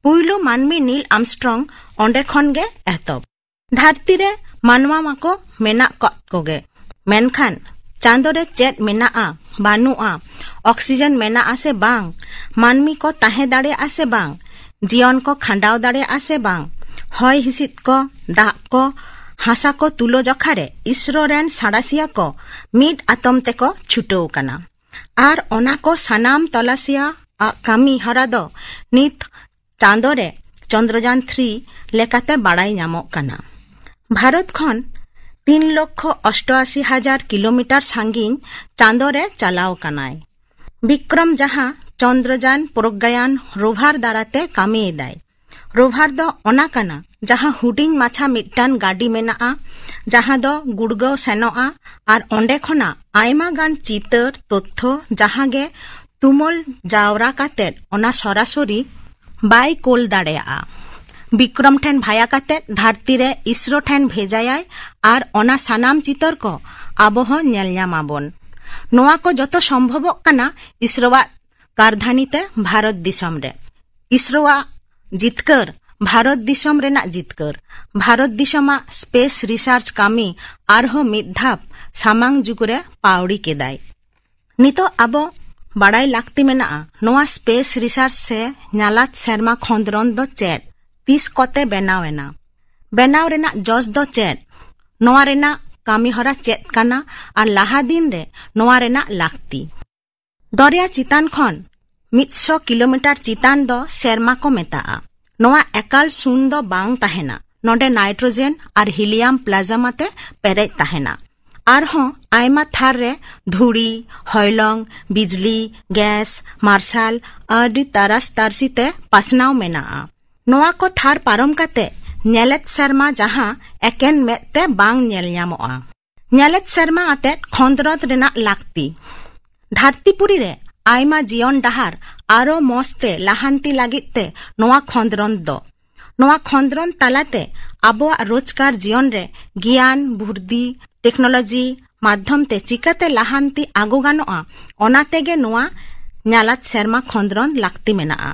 ᱯᱩᱭᱞᱩ ᱢᱟᱹᱱᱢᱤ ᱱᱤᱞ ᱟᱢᱥᱴᱨᱚᱝ ᱚᱸᱰᱮ ᱠᱷᱚᱱ ᱜᱮ ᱮᱛᱚᱦᱚᱵ᱾ ᱫᱷᱟᱹᱨᱛᱤ ᱨᱮ ᱢᱟᱱᱣᱟ ᱢᱟᱠᱚ ᱢᱮᱱᱟᱜ ᱠᱚᱜ ᱠᱚᱜᱮ, ᱢᱮᱱᱠᱷᱟᱱ ᱪᱟᱸᱫᱚ ᱨᱮ ᱪᱮᱫ ᱢᱮᱱᱟᱜᱼᱟ, ᱵᱟᱹᱱᱩᱜᱼᱟ, ᱚᱠᱥᱤᱡᱮᱱ ᱢᱮᱱᱟᱜᱼᱟ ᱥᱮ ᱵᱟᱝ, ᱢᱟᱹᱱᱢᱤ ᱠᱚ ᱛᱟᱦᱮᱸ ᱫᱟᱲᱮᱭᱟᱜᱼᱟ ᱥᱮ ᱵᱟᱝ, ᱡᱤᱭᱚᱱ ᱠᱚ ᱠᱷᱟᱸᱰᱟᱣ ᱫᱟᱲᱮᱭᱟᱜᱼᱟ ᱥᱮ ᱵᱟᱝ, ᱦᱚᱭ ᱦᱤᱸᱥᱤᱫ ᱠᱚ, ᱫᱟᱜ ᱠᱚ, ᱦᱟᱥᱟ ᱠᱚ ᱛᱩᱞᱟᱹ ᱡᱚᱠᱷᱟ ᱨᱮ ᱤᱥᱨᱳ ᱨᱮᱱ ᱥᱟᱬᱟᱥᱤᱭᱟᱹ ᱠᱚ ᱢᱤᱫ ᱟᱛᱚᱢ ᱛᱮᱠᱚ ᱪᱷᱩᱴᱟᱹᱣ ᱠᱟᱱᱟ᱾ ᱟᱨ ᱚᱱᱟ ᱠᱚ ᱥᱟᱱᱟᱢ ᱛᱚᱞᱟᱥᱤᱭᱟᱹ ᱟᱜ ᱠᱟᱹᱢᱤ ᱦᱚᱨᱟ ᱫᱚ ᱱᱤᱛ ᱪᱟᱸᱫᱚ ᱨᱮ ᱪᱚᱱᱫᱨᱚᱡᱟᱱ ᱛᱷᱨᱤ ᱞᱮᱠᱟᱛᱮ ᱵᱟᱲᱟᱭ ᱧᱟᱢᱚᱜ ᱠᱟᱱᱟ᱾ ᱵᱷᱟᱨᱚᱛ ᱠᱷᱚᱱ ᱛᱤᱱ ᱞᱚᱠᱠᱷᱚ ᱚᱥᱴᱚᱟᱥᱤ ᱦᱟᱡᱟᱨ ᱠᱤᱞᱳᱢᱤᱴᱟᱨ ᱥᱟᱺᱜᱤᱧ ᱪᱟᱸᱫᱚ ᱨᱮ ᱪᱟᱞᱟᱣ ᱠᱟᱱᱟᱭ᱾ ᱵᱤᱠᱨᱚᱢ, ᱡᱟᱦᱟᱸ ᱪᱚᱱᱫᱨᱚᱡᱟᱱ ᱯᱨᱚᱜᱽᱜᱟᱭᱟᱱ ᱨᱳᱵᱷᱟᱨ ᱫᱟᱨᱟᱛᱮ ᱠᱟᱹᱢᱤᱭᱮᱫᱟᱭ᱾ ᱨᱳᱵᱷᱟᱨ ᱫᱚ ᱚᱱᱟ ᱠᱟᱱᱟ, ᱡᱟᱦᱟᱸ ᱦᱩᱰᱤᱧ ᱢᱟᱪᱷᱟ ᱢᱤᱫᱴᱟᱝ ᱜᱟᱹᱰᱤ ᱢᱮᱱᱟᱜᱼᱟ, ᱡᱟᱦᱟᱸ ᱫᱚ ᱜᱩᱲᱜᱟᱹᱣ ᱥᱮᱱᱚᱜᱼᱟ ᱟᱨ ᱚᱸᱰᱮ ᱠᱷᱚᱱᱟᱜ ᱟᱭᱢᱟ ᱜᱟᱱ ᱪᱤᱛᱟᱹᱨ, ᱛᱚᱛᱛᱷᱚ, ᱡᱟᱦᱟᱸ ᱜᱮ ᱛᱩᱢᱟᱹᱞ ᱡᱟᱣᱨᱟ ᱠᱟᱛᱮᱫ ᱚᱱᱟ ᱥᱚᱨᱟᱥᱚᱨᱤ ᱵᱟᱭ ᱠᱳᱞ ᱫᱟᱲᱮᱭᱟᱜᱼᱟ᱾ ᱵᱤᱠᱨᱚᱢ ᱴᱷᱮᱱ ᱵᱷᱟᱭᱟ ᱠᱟᱛᱮᱫ ᱫᱷᱟᱹᱨᱛᱤ ᱨᱮ ᱤᱥᱨᱳ ᱴᱷᱮᱱ ᱵᱷᱮᱡᱟᱭᱟᱭ ᱟᱨ ᱚᱱᱟ ᱥᱟᱱᱟᱢ ᱪᱤᱛᱟᱹᱨ ᱠᱚ ᱟᱵᱚ ᱦᱚᱸ ᱧᱮᱞ ᱧᱟᱢ ᱟᱵᱚᱱ᱾ ᱱᱚᱣᱟ ᱠᱚ ᱡᱚᱛᱚ ᱥᱚᱢᱵᱷᱚᱵᱚᱜ ᱠᱟᱱᱟ ᱤᱥᱨᱳᱣᱟᱜ ᱠᱟᱨᱫᱷᱟᱱᱤ ᱛᱮ ᱵᱷᱟᱨᱚᱛ ᱫᱤᱥᱚᱢ ᱨᱮ᱾ ᱤᱥᱨᱳᱣᱟᱜ ᱡᱤᱛᱠᱟᱹᱨ ᱵᱷᱟᱨᱚᱛ ᱫᱤᱥᱚᱢ ᱨᱮᱱᱟᱜ ᱡᱤᱛᱠᱟᱹᱨ᱾ ᱵᱷᱟᱨᱚᱛ ᱫᱤᱥᱚᱢᱟᱜ ᱥᱯᱮᱥ ᱨᱤᱥᱟᱨᱪ ᱠᱟᱹᱢᱤ ᱟᱨᱦᱚᱸ ᱢᱤᱫ ᱫᱷᱟᱯ ᱥᱟᱢᱟᱝ ᱡᱩᱜᱽ ᱨᱮ ᱯᱟᱣᱲᱤ ᱠᱮᱫᱟᱭ᱾ ᱱᱤᱛᱚᱜ ᱟᱵᱚ ᱵᱟᱲᱟᱭ ᱞᱟᱹᱠᱛᱤ ᱢᱮᱱᱟᱜᱼᱟ, ᱱᱚᱣᱟ ᱥᱯᱮᱥ ᱨᱤᱥᱟᱨᱪ ᱥᱮ ᱧᱟᱞᱟᱛ ᱥᱮᱨᱢᱟ ᱠᱷᱚᱸᱫᱽᱨᱚᱸᱫᱽ ᱫᱚ ᱪᱮᱫ, ᱛᱤᱥ ᱠᱚᱛᱮ ᱵᱮᱱᱟᱣ ᱮᱱᱟ, ᱵᱮᱱᱟᱣ ᱨᱮᱱᱟᱜ ᱡᱚᱥ ᱫᱚ ᱪᱮᱫ, ᱱᱚᱣᱟ ᱨᱮᱱᱟᱜ ᱠᱟᱹᱢᱤ ᱦᱚᱨᱟ ᱪᱮᱫ ᱠᱟᱱᱟ ᱟᱨ ᱞᱟᱦᱟ ᱫᱤᱱ ᱨᱮ ᱱᱚᱣᱟ ᱨᱮᱱᱟᱜ ᱞᱟᱹᱠᱛᱤ᱾ ᱫᱚᱨᱭᱟ ᱪᱮᱛᱟᱱ ᱠᱷᱚᱱ ᱢᱤᱫ ᱥᱚ ᱠᱤᱞᱳᱢᱤᱴᱟᱨ ᱪᱮᱛᱟᱱ ᱫᱚ ᱥᱮᱨᱢᱟ ᱠᱚ ᱢᱮᱛᱟᱜᱼᱟ᱾ ᱱᱚᱣᱟ ᱮᱠᱟᱞ ᱥᱩᱱ ᱫᱚ ᱵᱟᱝ ᱛᱟᱦᱮᱱᱟ᱾ ᱱᱚᱰᱮ ᱱᱟᱭᱴᱨᱳᱡᱮᱱ ᱟᱨ ᱦᱤᱞᱤᱭᱟᱢ ᱯᱞᱟᱡᱢᱟ ᱛᱮ ᱯᱮᱨᱮᱡ ᱛᱟᱦᱮᱱᱟ᱾ ᱟᱨᱦᱚᱸ ᱟᱭᱢᱟ ᱛᱷᱟᱨ ᱨᱮ ᱫᱷᱩᱲᱤ, ᱦᱚᱭᱞᱚᱝ, ᱵᱤᱡᱽᱞᱤ, ᱜᱮᱥ, ᱢᱟᱨᱥᱟᱞ ᱟᱹᱰᱤ ᱛᱟᱨᱟᱥ ᱛᱟᱨᱥᱤ ᱛᱮ ᱯᱟᱥᱱᱟᱣ ᱢᱮᱱᱟᱜᱼᱟ᱾ ᱱᱚᱣᱟ ᱠᱚ ᱛᱷᱟᱨ ᱯᱟᱨᱚᱢ ᱠᱟᱛᱮ ᱧᱮᱞᱮᱫ ᱥᱮᱨᱢᱟ, ᱡᱟᱦᱟᱸ ᱮᱠᱮᱱ ᱢᱮᱫ ᱛᱮ ᱵᱟᱝ ᱧᱮᱞ ᱧᱟᱢᱚᱜᱼᱟ᱾ ᱧᱮᱞᱮᱫ ᱥᱮᱨᱢᱟ ᱟᱛᱮᱫ ᱠᱷᱚᱸᱫᱽᱨᱚᱸᱫᱽ ᱨᱮᱱᱟᱜ ᱞᱟᱹᱠᱛᱤ᱾ ᱫᱷᱟᱹᱨᱛᱤᱯᱩᱨᱤ ᱨᱮ ᱟᱭᱢᱟ ᱡᱤᱭᱚᱱ ᱰᱟᱦᱟᱨ ᱟᱨᱚ ᱢᱚᱸᱡᱽ ᱛᱮ ᱞᱟᱦᱟᱱᱛᱤ ᱞᱟᱹᱜᱤᱫ ᱛᱮ ᱱᱚᱣᱟ ᱠᱷᱚᱸᱫᱽᱨᱚᱸᱫᱽ ᱫᱚ᱾ ᱱᱚᱣᱟ ᱠᱷᱚᱸᱫᱽᱨᱚᱸᱫᱽ ᱛᱟᱞᱟᱛᱮ ᱟᱵᱚᱣᱟᱜ ᱨᱳᱡᱽᱜᱟᱨ ᱡᱤᱭᱚᱱ ᱨᱮ ᱜᱮᱭᱟᱱ, ᱵᱩᱨᱫᱷᱤ, ᱴᱮᱠᱱᱳᱞᱚᱡᱤ ᱢᱟᱫᱽᱫᱷᱚᱢ ᱛᱮ ᱪᱤᱠᱟᱹᱛᱮ ᱞᱟᱦᱟᱱᱛᱤ ᱟᱹᱜᱩ ᱜᱟᱱᱚᱜᱼᱟ, ᱚᱱᱟ ᱛᱮᱜᱮ ᱱᱚᱣᱟ ᱧᱟᱞᱟᱛ ᱥᱮᱨᱢᱟ ᱠᱷᱚᱸᱫᱽᱨᱚᱸᱫᱽ ᱞᱟᱹᱠᱛᱤ ᱢᱮᱱᱟᱜᱼᱟ᱾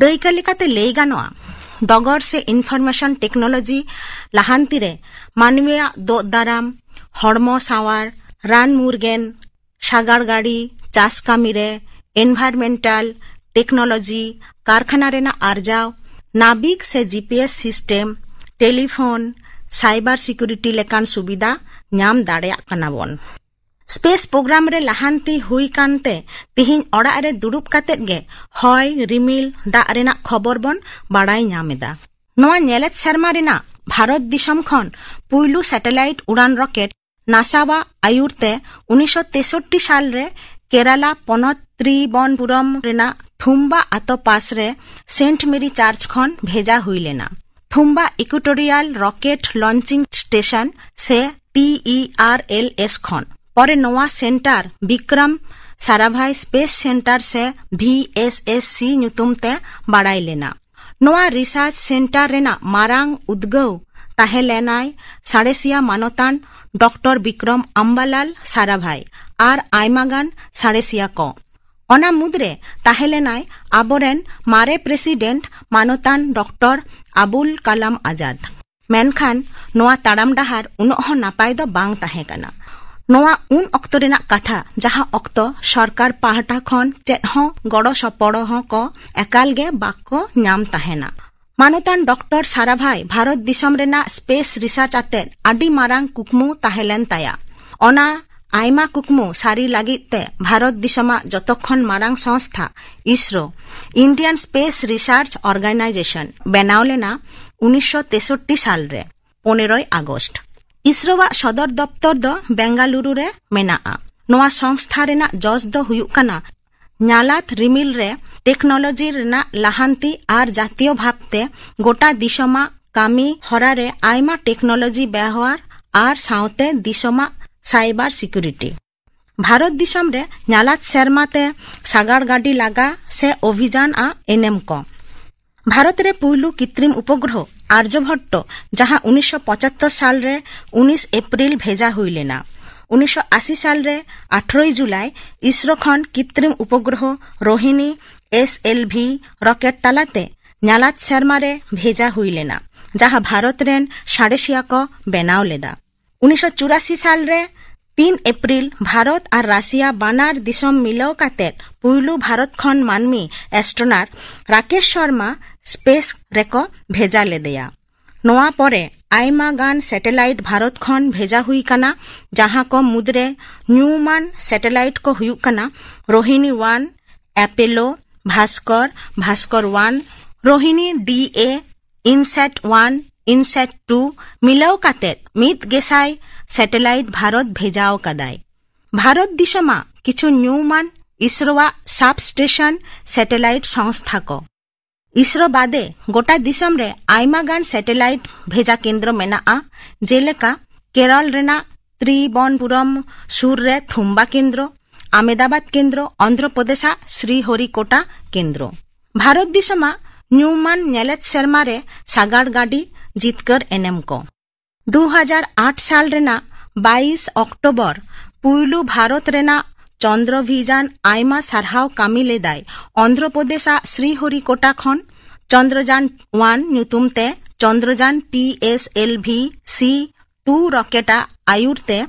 ᱫᱟᱹᱭᱠᱟᱹ ᱞᱮᱠᱟᱛᱮ ᱞᱟᱹᱭ ᱜᱟᱱᱚᱜᱼᱟ, ᱰᱚᱜᱚᱨ ᱥᱮ ᱤᱱᱯᱷᱚᱨᱢᱮᱥᱚᱱ ᱴᱮᱠᱱᱳᱞᱚᱡᱤ ᱞᱟᱦᱟᱱᱛᱤ ᱨᱮ ᱢᱟᱹᱱᱢᱤᱭᱟᱜ ᱫᱳᱜ ᱫᱟᱨᱟᱢ, ᱦᱚᱲᱢᱚ ᱥᱟᱶᱟᱨ, ᱨᱟᱱ ᱢᱩᱨᱜᱟᱹᱱ, ᱥᱟᱜᱟᱲ ᱜᱟᱹᱰᱤ, ᱪᱟᱥ ᱠᱟᱹᱢᱤ ᱨᱮ, ᱮᱱᱵᱷᱟᱭᱨᱢᱮᱱᱴᱟᱞ ᱴᱮᱠᱱᱳᱞᱚᱡᱤ, ᱠᱟᱨᱠᱷᱟᱱᱟ ᱨᱮᱱᱟᱜ ᱟᱨᱡᱟᱣ, ᱱᱟᱵᱤᱠ ᱥᱮ ᱡᱤ P S system, telephone, cyber security ᱞᱮᱠᱟᱱ ᱥᱩᱵᱤᱫᱷᱟ ᱧᱟᱢ ᱫᱟᱲᱮᱭᱟᱜ ᱠᱟᱱᱟ ᱵᱚᱱ᱾ ᱥᱯᱮᱥ ᱯᱨᱳᱜᱨᱟᱢ ᱨᱮ ᱞᱟᱦᱟᱱᱛᱤ ᱦᱩᱭ ᱠᱟᱱᱛᱮ ᱛᱤᱦᱤᱧ ᱚᱲᱟᱜ ᱨᱮ ᱫᱩᱲᱩᱵ ᱠᱟᱛᱮᱫ ᱜᱮ ᱦᱚᱭ, ᱨᱤᱢᱤᱞ, ᱫᱟᱜ ᱨᱮᱱᱟᱜ ᱠᱷᱚᱵᱚᱨ ᱵᱚᱱ ᱵᱟᱲᱟᱭ ᱧᱟᱢ ᱮᱫᱟ᱾ ᱱᱚᱣᱟ ᱧᱮᱞᱮᱫ ᱥᱮᱨᱢᱟ ᱨᱮᱱᱟᱜ ᱵᱷᱟᱨᱚᱛ ᱫᱤᱥᱚᱢ ᱠᱷᱚᱱ ᱯᱩᱭᱞᱩ ᱥᱮᱴᱮᱞᱟᱭᱤᱴ ᱩᱰᱟᱱ ᱨᱚᱠᱮᱴ ᱱᱟᱥᱟᱣᱟᱜ ᱟᱭᱩᱨ ᱛᱮ ᱩᱱᱤᱥᱥᱚ ᱛᱮᱥᱚᱴᱴᱤ ᱥᱟᱞ ᱨᱮ ᱠᱮᱨᱟᱞᱟ ᱯᱚᱱᱚᱛ ᱛᱨᱤᱵᱚᱱᱯᱩᱨᱚᱢ ᱨᱮᱱᱟᱜ ᱛᱷᱩᱢᱵᱟ ᱟᱛᱳ ᱯᱟᱥ ᱨᱮ ᱥᱮᱱᱴ ᱢᱮᱨᱤ ᱪᱟᱨᱪ ᱠᱷᱚᱱ ᱵᱷᱮᱡᱟ ᱦᱩᱭ ᱞᱮᱱᱟ᱾ ᱛᱷᱩᱢᱵᱟ ᱤᱠᱩᱴᱳᱨᱤᱭᱟᱞ ᱨᱚᱠᱮᱴ ᱞᱚᱧᱪᱤᱝ ᱥᱴᱮᱥᱚᱱ ᱥᱮ ᱴᱤ ᱤ ᱟᱨ ᱮᱞ ᱮᱥ ᱠᱷᱚᱱ᱾ ᱯᱚᱨᱮ ᱱᱚᱣᱟ centre Bikram Sarabhai space centre ᱥᱮ ᱵᱷᱤ ᱮᱥ ᱮᱥ ᱥᱤ ᱧᱩᱛᱩᱢ ᱛᱮ ᱵᱟᱲᱟᱭ ᱞᱮᱱᱟ᱾ ᱱᱚᱣᱟ ᱨᱤᱥᱟᱨᱪ ᱥᱮᱱᱴᱟᱨ ᱨᱮᱱᱟᱜ ᱢᱟᱨᱟᱝ ᱩᱫᱽᱜᱟᱹᱣ ᱛᱟᱦᱮᱸ ᱞᱮᱱᱟᱭ ᱥᱟᱬᱮᱥᱤᱭᱟᱹ ᱢᱟᱱᱚᱛᱟᱱ ᱰᱚᱠᱴᱚᱨ ᱵᱤᱠᱨᱚᱢ ᱟᱢᱵᱟᱞᱟᱞ ᱥᱟᱨᱟᱵᱷᱟᱭ ᱟᱨ ᱟᱭᱢᱟ ᱜᱟᱱ ᱥᱟᱬᱮᱥᱤᱭᱟᱹ ᱠᱚ᱾ ᱚᱱᱟ ᱢᱩᱫᱽᱨᱮ ᱛᱟᱦᱮᱸ ᱞᱮᱱᱟᱭ ᱟᱵᱚᱨᱮᱱ ᱢᱟᱨᱮ ᱯᱨᱮᱥᱤᱰᱮᱱᱴ ᱢᱟᱱᱚᱛᱟᱱ ᱰᱚᱠᱴᱚᱨ ᱟᱵᱩᱞ ᱠᱟᱞᱟᱢ ᱟᱡᱟᱫ᱾ ᱢᱮᱱᱠᱷᱟᱱ ᱱᱚᱣᱟ ᱛᱟᱲᱟᱢ ᱰᱟᱦᱟᱨ ᱩᱱᱟᱹᱜ ᱦᱚᱸ ᱱᱟᱯᱟᱭ ᱫᱚ ᱵᱟᱝ ᱛᱟᱦᱮᱸ ᱠᱟᱱᱟ᱾ ᱱᱚᱣᱟ ᱩᱱ ᱚᱠᱛᱚ ᱨᱮᱱᱟᱜ ᱠᱟᱛᱷᱟ, ᱡᱟᱦᱟᱸ ᱚᱠᱛᱚ ᱥᱚᱨᱠᱟᱨ ᱯᱟᱦᱴᱟ ᱠᱷᱚᱱ ᱪᱮᱫ ᱦᱚᱸ ᱜᱚᱲᱚ ᱥᱚᱯᱚᱲᱚ ᱦᱚᱸ ᱠᱚ ᱮᱠᱟᱞ ᱜᱮ ᱵᱟᱠᱚ ᱧᱟᱢ ᱛᱟᱦᱮᱱᱟ᱾ ᱢᱟᱱᱚᱛᱟᱱ ᱰᱚᱠᱴᱚᱨ ᱥᱟᱨᱟᱵᱷᱟᱭ ᱵᱷᱟᱨᱚᱛ ᱫᱤᱥᱚᱢ ᱨᱮᱱᱟᱜ ᱥᱯᱮᱥ ᱨᱤᱥᱟᱨᱪ ᱟᱛᱮᱫ ᱟᱹᱰᱤ ᱢᱟᱨᱟᱝ ᱠᱩᱠᱢᱩ ᱛᱟᱦᱮᱸ ᱞᱮᱱ ᱛᱟᱭᱟ᱾ ᱚᱱᱟ ᱟᱭᱢᱟ ᱠᱩᱠᱢᱩ ᱥᱟᱹᱨᱤ ᱞᱟᱹᱜᱤᱫ ᱛᱮ ᱵᱷᱟᱨᱚᱛ ᱫᱤᱥᱚᱢᱟᱜ ᱡᱚᱛᱚ ᱠᱷᱚᱱ ᱢᱟᱨᱟᱝ ᱥᱚᱝᱥᱛᱷᱟ ISRO, Indian Space Research Organisation, ᱵᱮᱱᱟᱣ ᱞᱮᱱᱟ ᱩᱱᱤᱥᱥᱚ ᱛᱮᱥᱚᱴᱴᱤ ᱥᱟᱞ ᱨᱮ, ᱯᱚᱱᱮᱨᱚᱭ ᱟᱜᱚᱥᱴ᱾ ᱤᱥᱨᱳᱣᱟᱜ ᱥᱚᱫᱚᱨ ᱫᱚᱯᱛᱚᱨ ᱫᱚ ᱵᱮᱝᱜᱟᱞᱩᱨᱩ ᱨᱮ ᱢᱮᱱᱟᱜᱼᱟ᱾ ᱱᱚᱣᱟ ᱥᱚᱝᱥᱛᱷᱟ ᱨᱮᱱᱟᱜ ᱡᱚᱥ ᱫᱚ ᱦᱩᱭᱩᱜ ᱠᱟᱱᱟ ᱧᱟᱞᱟᱛ ᱨᱤᱢᱤᱞ ᱨᱮ ᱴᱮᱠᱱᱳᱞᱚᱡᱤ ᱨᱮᱱᱟᱜ ᱞᱟᱦᱟᱱᱛᱤ ᱟᱨ ᱡᱟᱹᱛᱤᱭᱚ ᱵᱷᱟᱵᱽᱛᱮ ᱜᱚᱴᱟ ᱫᱤᱥᱚᱢᱟᱜ ᱠᱟᱹᱢᱤ ᱦᱚᱨᱟ ᱨᱮ ᱟᱭᱢᱟ ᱴᱮᱠᱱᱳᱞᱚᱡᱤ ᱵᱮᱣᱦᱟᱨ ᱟᱨ ᱥᱟᱶᱛᱮ ᱫᱤᱥᱚᱢᱟᱜ ᱥᱟᱭᱵᱟᱨ ᱥᱤᱠᱩᱨᱤᱴᱤ᱾ ᱵᱷᱟᱨᱚᱛ ᱫᱤᱥᱚᱢ ᱨᱮ ᱧᱟᱞᱟᱛ ᱥᱮᱨᱢᱟ ᱛᱮ ᱥᱟᱜᱟᱲ ᱜᱟᱹᱰᱤ ᱞᱟᱜᱟ ᱥᱮ ᱚᱵᱷᱤᱡᱟᱱ ᱟᱜ ᱮᱱᱮᱢ ᱠᱚ᱾ ᱵᱷᱟᱨᱚᱛ ᱨᱮ ᱯᱩᱭᱞᱩ ᱠᱤᱛᱨᱤᱢ ᱩᱯᱚᱜᱨᱚᱦᱚ ᱟᱨᱡᱚᱵᱷᱚᱴᱴᱚ, ᱡᱟᱦᱟᱸ ᱩᱱᱤᱥᱥᱚ ᱯᱚᱸᱪᱟᱛᱛᱳᱨ ᱥᱟᱞ ᱨᱮ ᱩᱱᱤᱥ ᱮᱯᱨᱤᱞ ᱵᱷᱮᱡᱟ ᱦᱩᱭ ᱞᱮᱱᱟ᱾ ᱩᱱᱤᱥᱥᱚ ᱟᱥᱤ ᱥᱟᱞ ᱨᱮ ᱟᱴᱷᱨᱚᱭ ᱡᱩᱞᱟᱭ ᱤᱥᱨᱳ ᱠᱷᱚᱱ ᱠᱤᱛᱨᱤᱢ ᱩᱯᱚᱜᱨᱚᱦᱚ Rohini, S L V, rocket ᱛᱟᱞᱟᱛᱮ ᱧᱟᱞᱟᱛ ᱥᱮᱨᱢᱟ ᱨᱮ ᱵᱷᱮᱡᱟ ᱦᱩᱭ ᱞᱮᱱᱟ, ᱡᱟᱦᱟᱸ ᱵᱷᱟᱨᱚᱛ ᱨᱮᱱ ᱥᱟᱬᱮᱥᱤᱭᱟᱹ ᱠᱚ ᱵᱮᱱᱟᱣ ᱞᱮᱫᱟ᱾ ᱩᱱᱤᱥᱥᱚ ᱪᱩᱨᱟᱥᱤ ᱥᱟᱞ ᱨᱮ ᱛᱤᱱ ᱮᱯᱨᱤᱞ ᱵᱷᱟᱨᱚᱛ ᱟᱨ ᱨᱟᱥᱤᱭᱟ ᱵᱟᱱᱟᱨ ᱫᱤᱥᱚᱢ ᱢᱤᱞᱟᱹᱣ ᱠᱟᱛᱮ ᱯᱩᱭᱞᱩ ᱵᱷᱟᱨᱚᱛ ᱠᱷᱚᱱ ᱢᱟᱹᱱᱢᱤ ᱮᱥᱴᱨᱳᱱᱟᱴ ᱨᱟᱠᱮᱥ ᱥᱚᱨᱢᱟ ᱥᱯᱮᱥ ᱨᱮᱠᱚ ᱵᱷᱮᱡᱟ ᱞᱮᱫᱮᱭᱟ᱾ ᱱᱚᱣᱟ ᱯᱚᱨᱮ ᱟᱭᱢᱟ ᱜᱟᱱ ᱥᱮᱴᱮᱞᱟᱭᱤᱴ ᱵᱷᱟᱨᱚᱛ ᱠᱷᱚᱱ ᱵᱷᱮᱡᱟ ᱦᱩᱭ ᱠᱟᱱᱟ, ᱡᱟᱦᱟᱸ ᱠᱚ ᱢᱩᱫᱽᱨᱮ ᱧᱩᱢᱟᱱ ᱥᱮᱴᱮᱞᱟᱭᱤᱴ ᱠᱚ ᱦᱩᱭᱩᱜ ᱠᱟᱱᱟ Rohini one, Apollo, Bhaskar, Bhaskar one, Rohini D A, INSAT one, INSAT two ᱢᱤᱞᱟᱹᱣ ᱠᱟᱛᱮ ᱢᱤᱫ ᱜᱮᱥᱟᱭ ᱥᱮᱴᱮᱞᱟᱭᱤᱴ ᱵᱷᱟᱨᱚᱛ ᱵᱷᱮᱡᱟᱣ ᱠᱟᱫᱟᱭ᱾ ᱵᱷᱟᱨᱚᱛ ᱫᱤᱥᱚᱢᱟᱜ ᱠᱤᱪᱷᱩ ᱧᱩᱢᱟᱱ ᱤᱥᱨᱳᱣᱟᱜ ᱥᱟᱵ ᱥᱴᱮᱥᱚᱱ ᱥᱮᱴᱮᱞᱟᱭᱤᱴ ᱥᱚᱝᱥᱛᱷᱟ ᱠᱚ᱾ ᱤᱥᱨᱳ ᱵᱟᱫᱮ ᱜᱚᱴᱟ ᱫᱤᱥᱚᱢ ᱨᱮ ᱟᱭᱢᱟ ᱜᱟᱱ ᱥᱮᱴᱮᱞᱟᱭᱤᱴ ᱵᱷᱮᱡᱟ ᱠᱮᱱᱫᱨᱚ ᱢᱮᱱᱟᱜᱼᱟ, ᱡᱮᱞᱮᱠᱟ ᱠᱮᱨᱚᱞ ᱨᱮᱱᱟᱜ ᱛᱨᱤᱵᱚᱱᱯᱩᱨᱚᱢ ᱥᱩᱨ ᱨᱮ ᱛᱷᱩᱢᱵᱟ ᱠᱮᱱᱫᱨᱚ, ᱟᱢᱮᱫᱟᱵᱟᱫ ᱠᱮᱱᱫᱨᱚ, ᱚᱱᱫᱷᱨᱚ ᱯᱨᱚᱫᱮᱥᱟᱜ ᱥᱨᱤᱦᱚᱨᱤᱠᱳᱴᱟ ᱠᱮᱱᱫᱨᱚ᱾ ᱵᱷᱟᱨᱚᱛ ᱫᱤᱥᱚᱢᱟᱜ ᱧᱩᱢᱟᱱ ᱧᱮᱞᱮᱫ ᱥᱮᱨᱢᱟ ᱨᱮ ᱥᱟᱜᱟᱲ ᱜᱟᱹᱰᱤ ᱡᱤᱛᱠᱟᱹᱨ ᱮᱱᱮᱢ ᱠᱚ᱾ ᱫᱩ ᱦᱟᱡᱟᱨ ᱟᱴ ᱥᱟᱞ ᱨᱮᱱᱟᱜ ᱵᱟᱭᱤᱥ ᱚᱠᱴᱳᱵᱚᱨ ᱯᱩᱭᱞᱩ ᱵᱷᱟᱨᱚᱛ ᱨᱮᱱᱟᱜ ᱪᱚᱱᱫᱨᱚᱵᱷᱤᱡᱟᱱ ᱟᱭᱢᱟ ᱥᱟᱨᱦᱟᱣ ᱠᱟᱹᱢᱤ ᱞᱮᱫᱟᱭ᱾ ᱚᱱᱫᱷᱨᱚ ᱯᱨᱚᱫᱮᱥᱟᱜ ᱥᱨᱤᱦᱚᱨᱤᱠᱳᱴᱟ ᱠᱷᱚᱱ ᱪᱚᱱᱫᱨᱚᱡᱟᱱ ᱳᱣᱟᱱ ᱧᱩᱛᱩᱢ ᱛᱮ ᱪᱚᱱᱫᱨᱚᱡᱟᱱ ᱯᱤ ᱮᱥ ᱮᱞ ᱵᱷᱤ ᱥᱤ ᱴᱩ ᱨᱚᱠᱮᱴ ᱟᱜ ᱟᱹᱭᱩᱨ ᱛᱮ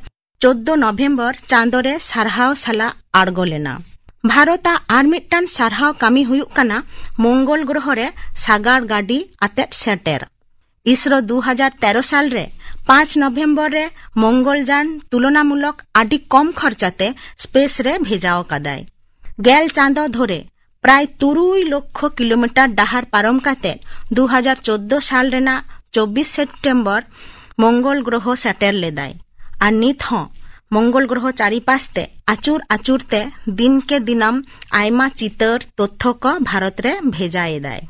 ᱪᱳᱫᱫᱳ ᱱᱚᱵᱷᱮᱢᱵᱚᱨ ᱪᱟᱸᱫᱚ ᱨᱮ ᱥᱟᱨᱦᱟᱣ ᱥᱟᱞᱟᱜ ᱟᱬᱜᱚ ᱞᱮᱱᱟ᱾ ᱵᱷᱟᱨᱚᱛ ᱟᱜ ᱟᱨ ᱢᱤᱫᱴᱟᱝ ᱥᱟᱨᱦᱟᱣ ᱠᱟᱹᱢᱤ ᱦᱩᱭᱩᱜ ᱠᱟᱱᱟ ᱢᱚᱝᱜᱚᱞ ᱜᱨᱚᱦᱚ ᱨᱮ ᱥᱟᱜᱟᱲ ᱜᱟᱹᱰᱤ ᱟᱛᱮᱫ ᱥᱮᱴᱮᱨ᱾ ᱤᱥᱨᱳ ᱫᱩ ᱦᱟᱡᱟᱨ ᱛᱮᱨᱚ ᱥᱟᱞ ᱨᱮ ᱯᱟᱸᱪ ᱱᱚᱵᱷᱮᱢᱵᱚᱨ ᱨᱮ ᱢᱚᱝᱜᱚᱞᱡᱟᱱ ᱛᱩᱞᱚᱱᱟᱢᱩᱞᱚᱠ ᱟᱹᱰᱤ ᱠᱚᱢ ᱠᱷᱚᱨᱪᱟ ᱛᱮ ᱥᱯᱮᱥ ᱨᱮ ᱵᱷᱮᱡᱟ ᱟᱠᱟᱫᱟᱭ᱾ ᱜᱮᱞ ᱪᱟᱸᱫᱚ ᱫᱷᱚᱨᱮ ᱯᱨᱟᱭ ᱛᱩᱨᱩᱭ ᱞᱚᱠᱠᱷᱚ ᱠᱤᱞᱳᱢᱤᱴᱟᱨ ᱰᱟᱦᱟᱨ ᱯᱟᱨᱚᱢ ᱠᱟᱛᱮ ᱫᱩ ᱦᱟᱡᱟᱨ ᱪᱳᱫᱫᱳ ᱥᱟᱞ ᱨᱮᱱᱟᱜ ᱪᱚᱵᱵᱤᱥ ᱥᱮᱯᱴᱮᱢᱵᱚᱨ ᱢᱚᱝᱜᱚᱞ ᱜᱨᱚᱦᱚ ᱥᱮᱴᱮᱨ ᱞᱮᱫᱟᱭ᱾ ᱟᱨ ᱱᱤᱛ ᱦᱚᱸ ᱢᱚᱝᱜᱚᱞ ᱜᱨᱚᱦᱚ ᱪᱟᱨᱤᱯᱟᱥ ᱛᱮ ᱟᱹᱪᱩᱨ ᱟᱹᱪᱩᱨ ᱛᱮ ᱫᱤᱱ ᱠᱮ ᱫᱤᱱᱟᱢ ᱟᱭᱢᱟ ᱪᱤᱛᱟᱹᱨ ᱛᱚᱛᱛᱷᱚ ᱠᱚ ᱵᱷᱟᱨᱚᱛ ᱨᱮ ᱵᱷᱮᱡᱟ ᱮᱫᱟᱭ᱾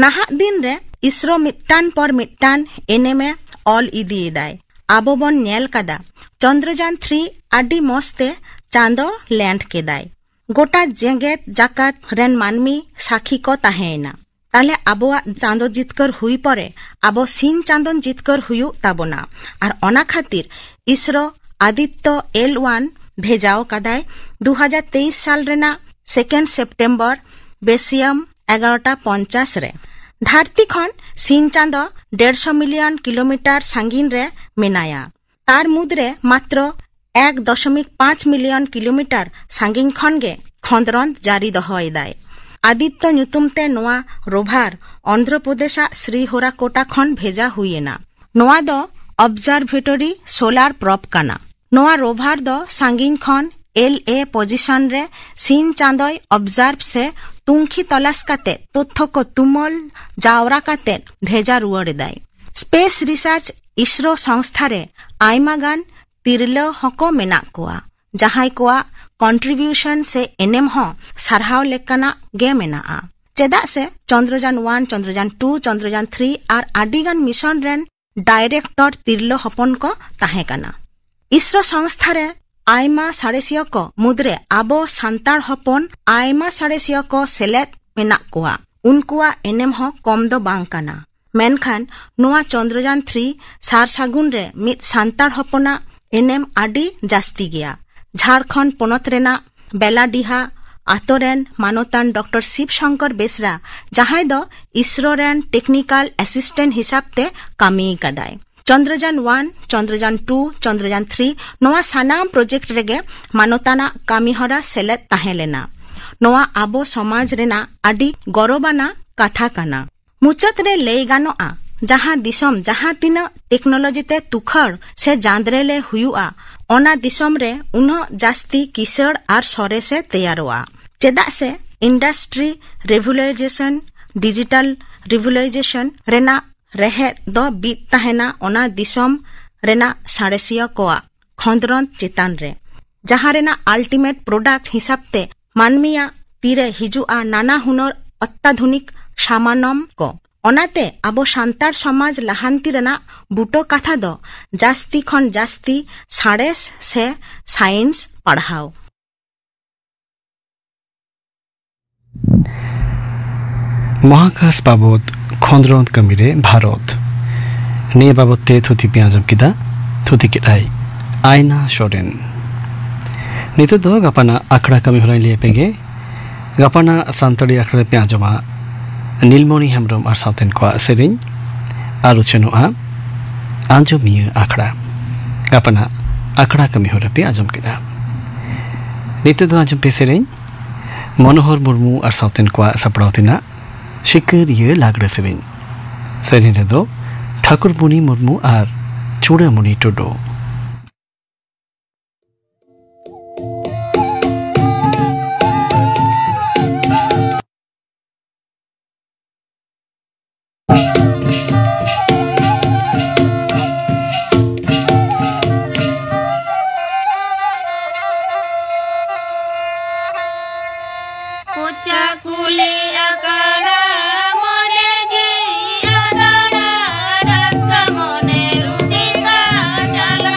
ᱱᱟᱦᱟᱜ ᱫᱤᱱ ᱨᱮ ᱤᱥᱨᱳ ᱢᱤᱫᱴᱟᱝ ᱯᱚᱨ ᱢᱤᱫᱴᱟᱝ ᱮᱱᱮᱢᱮ ᱚᱞ ᱤᱫᱤᱭᱮᱫᱟᱭ᱾ ᱟᱵᱚ ᱵᱚᱱ ᱧᱮᱞ ᱠᱟᱫᱟ ᱪᱚᱱᱫᱨᱚᱡᱟᱱ ᱛᱷᱨᱤ ᱟᱹᱰᱤ ᱢᱚᱸᱡᱽ ᱛᱮ ᱪᱟᱸᱫᱚ ᱞᱮᱱᱰ ᱠᱮᱫᱟᱭ᱾ ᱜᱚᱴᱟ ᱡᱮᱜᱮᱛ ᱡᱟᱠᱟᱛ ᱨᱮᱱ ᱢᱟᱹᱱᱢᱤ ᱥᱟᱹᱠᱷᱤ ᱠᱚ ᱛᱟᱦᱮᱸᱭᱮᱱᱟ᱾ ᱛᱟᱦᱞᱮ ᱟᱵᱚᱣᱟᱜ ᱪᱟᱸᱫᱚ ᱡᱤᱛᱠᱟᱹᱨ ᱦᱩᱭ ᱯᱚᱨᱮ ᱟᱵᱚ ᱥᱤᱧ ᱪᱟᱸᱫᱚᱱ ᱡᱤᱛᱠᱟᱹᱨ ᱦᱩᱭᱩᱜ ᱛᱟᱵᱚᱱᱟ᱾ ᱟᱨ ᱚᱱᱟ ᱠᱷᱟᱹᱛᱤᱨ ᱤᱥᱨᱳ ᱟᱫᱤᱛᱛᱚ ᱮᱞ ᱳᱣᱟᱱ ᱵᱷᱮᱡᱟᱣ ᱠᱟᱫᱟᱭ ᱫᱩ ᱦᱟᱡᱟᱨ ᱛᱮᱭᱤᱥ ᱥᱟᱞ ᱨᱮᱱᱟᱜ ᱥᱮᱠᱮᱱᱰ ᱥᱮᱯᱴᱮᱢᱵᱚᱨ ᱵᱮᱥᱤᱭᱟᱢ ᱮᱜᱟᱨᱚᱴᱟ ᱯᱚᱧᱪᱟᱥ ᱨᱮ᱾ ᱫᱷᱟᱹᱨᱛᱤ ᱠᱷᱚᱱ ᱥᱤᱧ ᱪᱟᱸᱫᱚ ᱰᱮᱲᱥᱚ ᱢᱤᱞᱤᱭᱚᱱ ᱠᱤᱞᱳᱢᱤᱴᱟᱨ ᱥᱟᱺᱜᱤᱧ ᱨᱮ ᱢᱮᱱᱟᱭᱟ᱾ ᱛᱟᱨ ᱢᱩᱫᱽᱨᱮ ᱢᱟᱛᱨᱚ ᱮᱠ ᱫᱚᱥᱚᱢᱤᱠ ᱯᱟᱸᱪ ᱢᱤᱞᱤᱭᱚᱱ ᱠᱤᱞᱳᱢᱤᱴᱟᱨ ᱥᱟᱺᱜᱤᱧ ᱠᱷᱚᱱ ᱜᱮ ᱠᱷᱚᱸᱫᱽᱨᱚᱸᱫᱽ ᱡᱟᱹᱨᱤ ᱫᱚᱦᱚᱭᱮᱫᱟᱭ᱾ ᱟᱫᱤᱛᱛᱚ ᱧᱩᱛᱩᱢ ᱛᱮ ᱱᱚᱣᱟ ᱨᱳᱵᱷᱟᱨ ᱚᱱᱫᱷᱨᱚ ᱯᱨᱚᱫᱮᱥᱟᱜ ᱥᱨᱤᱦᱚᱨᱟᱠᱳᱴᱟ ᱠᱷᱚᱱ ᱵᱷᱮᱡᱟ ᱦᱩᱭ ᱮᱱᱟ᱾ ᱱᱚᱣᱟ ᱫᱚ ᱚᱵᱡᱟᱨᱵᱷᱮᱴᱚᱨᱤ ᱥᱳᱞᱟᱨ ᱯᱨᱚᱵ ᱠᱟᱱᱟ᱾ ᱱᱚᱣᱟ ᱨᱳᱵᱷᱟᱨ ᱫᱚ ᱥᱟᱺᱜᱤᱧ ᱠᱷᱚᱱ ᱮᱞ ᱮ ᱯᱚᱡᱤᱥᱚᱱ ᱨᱮ ᱥᱤᱧ ᱪᱟᱸᱫᱚᱭ ᱚᱵᱡᱟᱨᱵᱷ ᱥᱮ ᱛᱩᱝᱠᱷᱤ ᱛᱚᱞᱟᱥ ᱠᱟᱛᱮ ᱛᱚᱛᱛᱷᱚ ᱠᱚ ᱛᱩᱢᱟᱹᱞ ᱡᱟᱣᱨᱟ ᱠᱟᱛᱮ ᱵᱷᱮᱡᱟ ᱨᱩᱣᱟᱹᱲ ᱮᱫᱟᱭ᱾ ᱥᱯᱮᱥ ᱨᱤᱥᱟᱨᱪ ᱤᱥᱨᱳ ᱥᱚᱝᱥᱛᱷᱟ ᱨᱮ ᱟᱭᱢᱟ ᱜᱟᱱ ᱛᱤᱨᱞᱟᱹ ᱦᱚᱸᱠᱚ ᱢᱮᱱᱟᱜ ᱠᱚᱣᱟ, ᱡᱟᱦᱟᱸᱭ ᱠᱚᱣᱟᱜ ᱠᱚᱱᱴᱨᱤᱵᱤᱭᱩᱥᱚᱱ ᱥᱮ ᱮᱱᱮᱢ ᱦᱚᱸ ᱥᱟᱨᱦᱟᱣ ᱞᱮᱠᱟᱱᱟᱜ ᱜᱮ ᱢᱮᱱᱟᱜᱼᱟ᱾ ᱪᱮᱫᱟᱜ ᱥᱮ ᱪᱚᱱᱫᱨᱚᱡᱟᱱ ᱳᱣᱟᱱ, ᱪᱚᱱᱫᱨᱚᱡᱟᱱ ᱴᱩ, ᱪᱚᱱᱫᱨᱚᱡᱟᱱ ᱛᱷᱨᱤ ᱟᱨ ᱟᱹᱰᱤ ᱜᱟᱱ ᱢᱤᱥᱚᱱ ᱨᱮᱱ ᱰᱟᱭᱨᱮᱠᱴᱚᱨ ᱛᱤᱨᱞᱟᱹ ᱦᱚᱯᱚᱱ ᱠᱚ ᱛᱟᱦᱮᱸ ᱠᱟᱱᱟ᱾ ᱤᱥᱨᱳ ᱥᱚᱝᱥᱛᱷᱟ ᱨᱮ ᱟᱭᱢᱟ ᱥᱟᱬᱮᱥᱤᱭᱟᱹ ᱠᱚ ᱢᱩᱫᱽᱨᱮ ᱟᱵᱚ ᱥᱟᱱᱛᱟᱲ ᱦᱚᱯᱚᱱ ᱟᱭᱢᱟ ᱥᱟᱬᱮᱥᱤᱭᱟᱹ ᱠᱚ ᱥᱮᱞᱮᱫ ᱢᱮᱱᱟᱜ ᱠᱚᱣᱟ᱾ ᱩᱱᱠᱩᱣᱟᱜ ᱮᱱᱮᱢ ᱦᱚᱸ ᱠᱚᱢ ᱫᱚ ᱵᱟᱝ ᱠᱟᱱᱟ᱾ ᱢᱮᱱᱠᱷᱟᱱ ᱱᱚᱣᱟ ᱪᱚᱱᱫᱨᱚᱡᱟᱱ ᱛᱷᱨᱤ ᱥᱟᱨ ᱥᱟᱹᱜᱩᱱ ᱨᱮ ᱢᱤᱫ ᱥᱟᱱᱛᱟᱲ ᱦᱚᱯᱚᱱᱟᱜ ᱮᱱᱮᱢ ᱟᱹᱰᱤ ᱡᱟᱹᱥᱛᱤ ᱜᱮᱭᱟ᱾ ᱡᱷᱟᱲᱠᱷᱚᱸᱰ ᱯᱚᱱᱚᱛ ᱨᱮᱱᱟᱜ ᱵᱮᱞᱟᱰᱤᱦᱟ ᱟᱛᱳ ᱨᱮᱱ ᱢᱟᱱᱚᱛᱟᱱ ᱰᱚᱠᱴᱚᱨ ᱥᱤᱵ ᱥᱚᱝᱠᱚᱨ ᱵᱮᱥᱨᱟ, ᱡᱟᱦᱟᱸᱭ ᱫᱚ ᱤᱥᱨᱳ ᱨᱮᱱ ᱴᱮᱠᱱᱤᱠᱟᱞ ᱮᱥᱤᱥᱴᱮᱱᱴ ᱦᱤᱥᱟᱵ ᱛᱮ ᱠᱟᱹᱢᱤ ᱟᱠᱟᱫᱟᱭ᱾ ᱪᱚᱱᱫᱨᱚᱡᱟᱱ ᱳᱣᱟᱱ, ᱪᱚᱱᱫᱨᱚᱡᱟᱱ ᱴᱩ, ᱪᱚᱱᱫᱨᱚᱡᱟᱱ ᱛᱷᱨᱤ, ᱱᱚᱣᱟ ᱥᱟᱱᱟᱢ ᱯᱨᱚᱡᱮᱠᱴ ᱨᱮᱜᱮ ᱢᱟᱱᱚᱛᱟᱱᱟᱜ ᱠᱟᱹᱢᱤᱦᱚᱨᱟ ᱥᱮᱞᱮᱫ ᱛᱟᱦᱮᱸ ᱞᱮᱱᱟ᱾ ᱱᱚᱣᱟ ᱟᱵᱚ ᱥᱚᱢᱟᱡᱽ ᱨᱮᱱᱟᱜ ᱟᱹᱰᱤ ᱜᱚᱨᱚᱵᱟᱱᱟᱜ ᱠᱟᱛᱷᱟ ᱠᱟᱱᱟ᱾ ᱢᱩᱪᱟᱹᱫ ᱨᱮ ᱞᱟᱹᱭ ᱜᱟᱱᱚᱜᱼᱟ, ᱡᱟᱦᱟᱸ ᱫᱤᱥᱚᱢ ᱡᱟᱦᱟᱸ ᱛᱤᱱᱟᱹᱜ ᱴᱮᱠᱱᱳᱞᱚᱡᱤ ᱛᱮ ᱛᱩᱠᱷᱟᱹᱲ ᱥᱮ ᱡᱟᱸᱫᱽᱨᱮᱞᱮ ᱦᱩᱭᱩᱜᱼᱟ, ᱚᱱᱟ ᱫᱤᱥᱚᱢ ᱨᱮ ᱩᱱᱟᱹᱜ ᱡᱟᱹᱥᱛᱤ ᱠᱤᱥᱟᱹᱬ ᱟᱨ ᱥᱚᱨᱮᱥᱮ ᱛᱮᱭᱟᱨᱚᱜᱼᱟ᱾ ᱪᱮᱫᱟᱜ ᱥᱮ ᱤᱱᱰᱟᱥᱴᱨᱤ ᱨᱮᱵᱷᱩᱞᱟᱭᱡᱮᱥᱚᱱ, ᱰᱤᱡᱤᱴᱟᱞ ᱨᱮᱵᱷᱩᱞᱟᱭᱡᱮᱥᱚᱱ ᱨᱮᱱᱟᱜ ᱨᱮᱦᱮᱫ ᱫᱚ ᱵᱤᱫ ᱛᱟᱦᱮᱱᱟ ᱚᱱᱟ ᱫᱤᱥᱚᱢ ᱨᱮᱱᱟᱜ ᱥᱟᱬᱮᱥᱤᱭᱟᱹ ᱠᱚᱣᱟᱜ ᱠᱷᱚᱸᱫᱽᱨᱚᱸᱫᱽ ᱪᱮᱛᱟᱱ ᱨᱮ, ᱡᱟᱦᱟᱸ ᱨᱮᱱᱟᱜ ᱟᱞᱴᱤᱢᱮᱴ ᱯᱨᱚᱰᱟᱠᱴ ᱦᱤᱥᱟᱹᱵ ᱛᱮ ᱢᱟᱹᱱᱢᱤᱭᱟᱜ ᱛᱤᱨᱮ ᱦᱤᱡᱩᱜᱼᱟ ᱱᱟᱱᱟ ᱦᱩᱱᱟᱹᱨ ᱚᱛᱛᱟᱫᱷᱩᱱᱤᱠ ᱥᱟᱢᱟᱱᱚᱢ ᱠᱚ᱾ ᱚᱱᱟᱛᱮ ᱟᱵᱚ ᱥᱟᱱᱛᱟᱲ ᱥᱚᱢᱟᱡᱽ ᱞᱟᱦᱟᱱᱛᱤ ᱨᱮᱱᱟᱜ ᱵᱩᱴᱟᱹ ᱠᱟᱛᱷᱟ ᱫᱚ ᱡᱟᱹᱥᱛᱤ ᱠᱷᱚᱱ ᱡᱟᱹᱥᱛᱤ ᱥᱟᱬᱮᱥ ᱥᱮ ᱥᱟᱭᱮᱱᱥ ᱯᱟᱲᱦᱟᱣ᱾ ᱢᱚᱦᱟᱠᱟᱥ ᱵᱟᱵᱚᱛ ᱠᱷᱚᱸᱫᱽᱨᱚᱸᱫᱽ ᱠᱟᱹᱢᱤᱨᱮ ᱵᱷᱟᱨᱚᱛ, ᱱᱤᱭᱟᱹ ᱵᱟᱵᱚᱛ ᱛᱮ ᱛᱷᱩᱛᱤ ᱯᱮ ᱟᱸᱡᱚᱢ ᱠᱮᱫᱟ᱾ ᱛᱷᱩᱛᱤ ᱠᱮᱫᱟᱭ ᱟᱭᱱᱟ ᱥᱚᱨᱮᱱ᱾ ᱱᱤᱛᱚᱜ ᱫᱚ ᱜᱟᱯᱟᱱᱟᱜ ᱟᱠᱷᱲᱟ ᱠᱟᱹᱢᱤ ᱦᱚᱨᱟᱧ ᱞᱟᱹᱭ ᱟᱯᱮ ᱜᱮ᱾ ᱜᱟᱯᱟᱱᱟᱜ ᱥᱟᱱᱛᱟᱲᱤ ᱟᱠᱷᱲᱟ ᱨᱮ ᱯᱮ ᱟᱸᱡᱚᱢᱟ ᱱᱤᱞᱢᱚᱬᱤ ᱦᱮᱢᱵᱽᱨᱚᱢ ᱟᱨ ᱥᱟᱶᱛᱮᱱ ᱠᱚᱣᱟᱜ ᱥᱮᱨᱮᱧ᱾ ᱟᱨ ᱩᱪᱷᱟᱹᱱᱚᱜᱼᱟ ᱟᱸᱡᱚᱢᱤᱭᱟᱹ ᱟᱠᱷᱲᱟ᱾ ᱜᱟᱯᱟᱱᱟᱜ ᱟᱠᱷᱲᱟ ᱠᱟᱹᱢᱤ ᱦᱚᱨᱟ ᱯᱮ ᱟᱸᱡᱚᱢ ᱠᱮᱫᱟ᱾ ᱱᱤᱛᱚᱜ ᱫᱚ ᱟᱸᱡᱚᱢ ᱯᱮ ᱥᱮᱨᱮᱧ ᱢᱚᱱᱳᱦᱚᱨ ᱢᱩᱨᱢᱩ ᱟᱨ ᱥᱟᱶᱛᱮᱱ ᱠᱚᱣᱟᱜ ᱥᱟᱯᱲᱟᱣ ᱛᱮᱱᱟᱜ ᱥᱤᱠᱟᱹᱨᱤᱭᱟᱹ ᱞᱟᱜᱽᱲᱮ ᱥᱮᱨᱮᱧ᱾ ᱥᱮᱨᱮᱧ ᱨᱮᱫᱚ ᱴᱷᱟᱠᱩᱨᱢᱩᱱᱤ ᱢᱩᱨᱢᱩ ᱟᱨ ᱪᱩᱲᱟᱹᱢᱩᱱᱤ ᱴᱩᱰᱩ᱾ ᱠᱚᱪᱟ ᱠᱩᱞᱤ ᱟᱠᱟᱲᱟ ᱢᱚᱱᱮ ᱡᱤᱣᱤ ᱟᱫᱟᱲᱟ, ᱨᱟᱹᱥᱠᱟᱹ ᱢᱚᱱᱮ ᱨᱩᱥᱤᱠᱟ ᱪᱟᱞᱟᱜ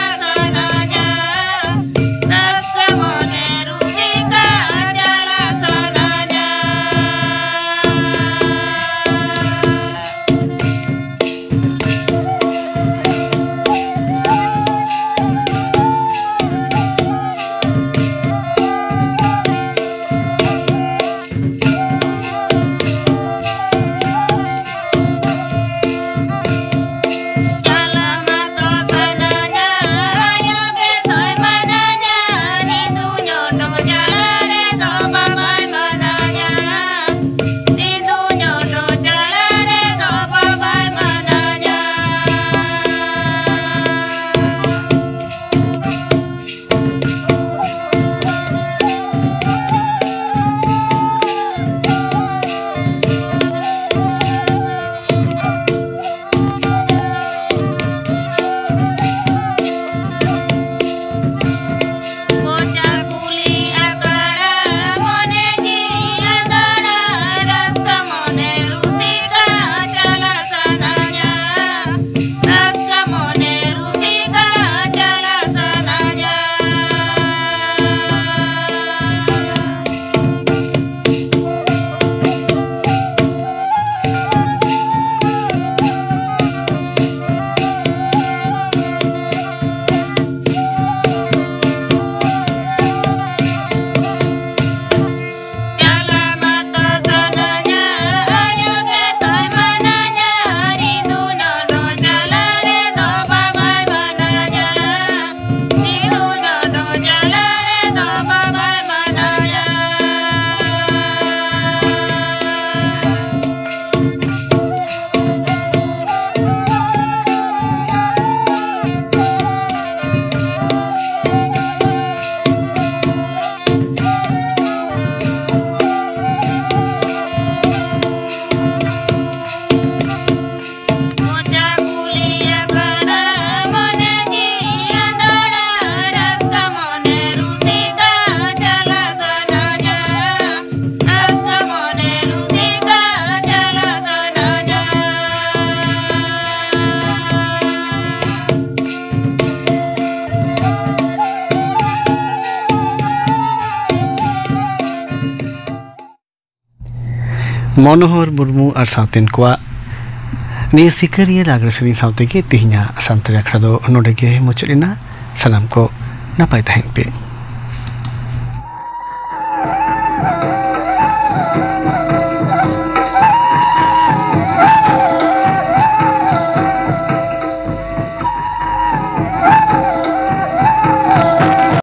ᱢᱚᱱᱳᱦᱚᱨ ᱢᱩᱨᱢᱩ ᱟᱨ ᱥᱟᱶᱛᱮᱱ ᱠᱚᱣᱟᱜ ᱱᱤᱭᱟᱹ ᱥᱤᱠᱟᱹᱨᱤᱭᱟᱹ ᱞᱟᱜᱽᱲᱮ ᱥᱮᱨᱮᱧ ᱥᱟᱶ ᱛᱮᱜᱮ ᱛᱮᱦᱮᱧᱟᱜ ᱥᱟᱱᱛᱟᱲᱤ ᱟᱠᱷᱲᱟ ᱫᱚ ᱱᱚᱰᱮ ᱜᱮ ᱢᱩᱪᱟᱹᱫ ᱮᱱᱟ᱾ ᱥᱟᱱᱟᱢ ᱠᱚ ᱱᱟᱯᱟᱭ ᱛᱟᱦᱮᱱ ᱯᱮ᱾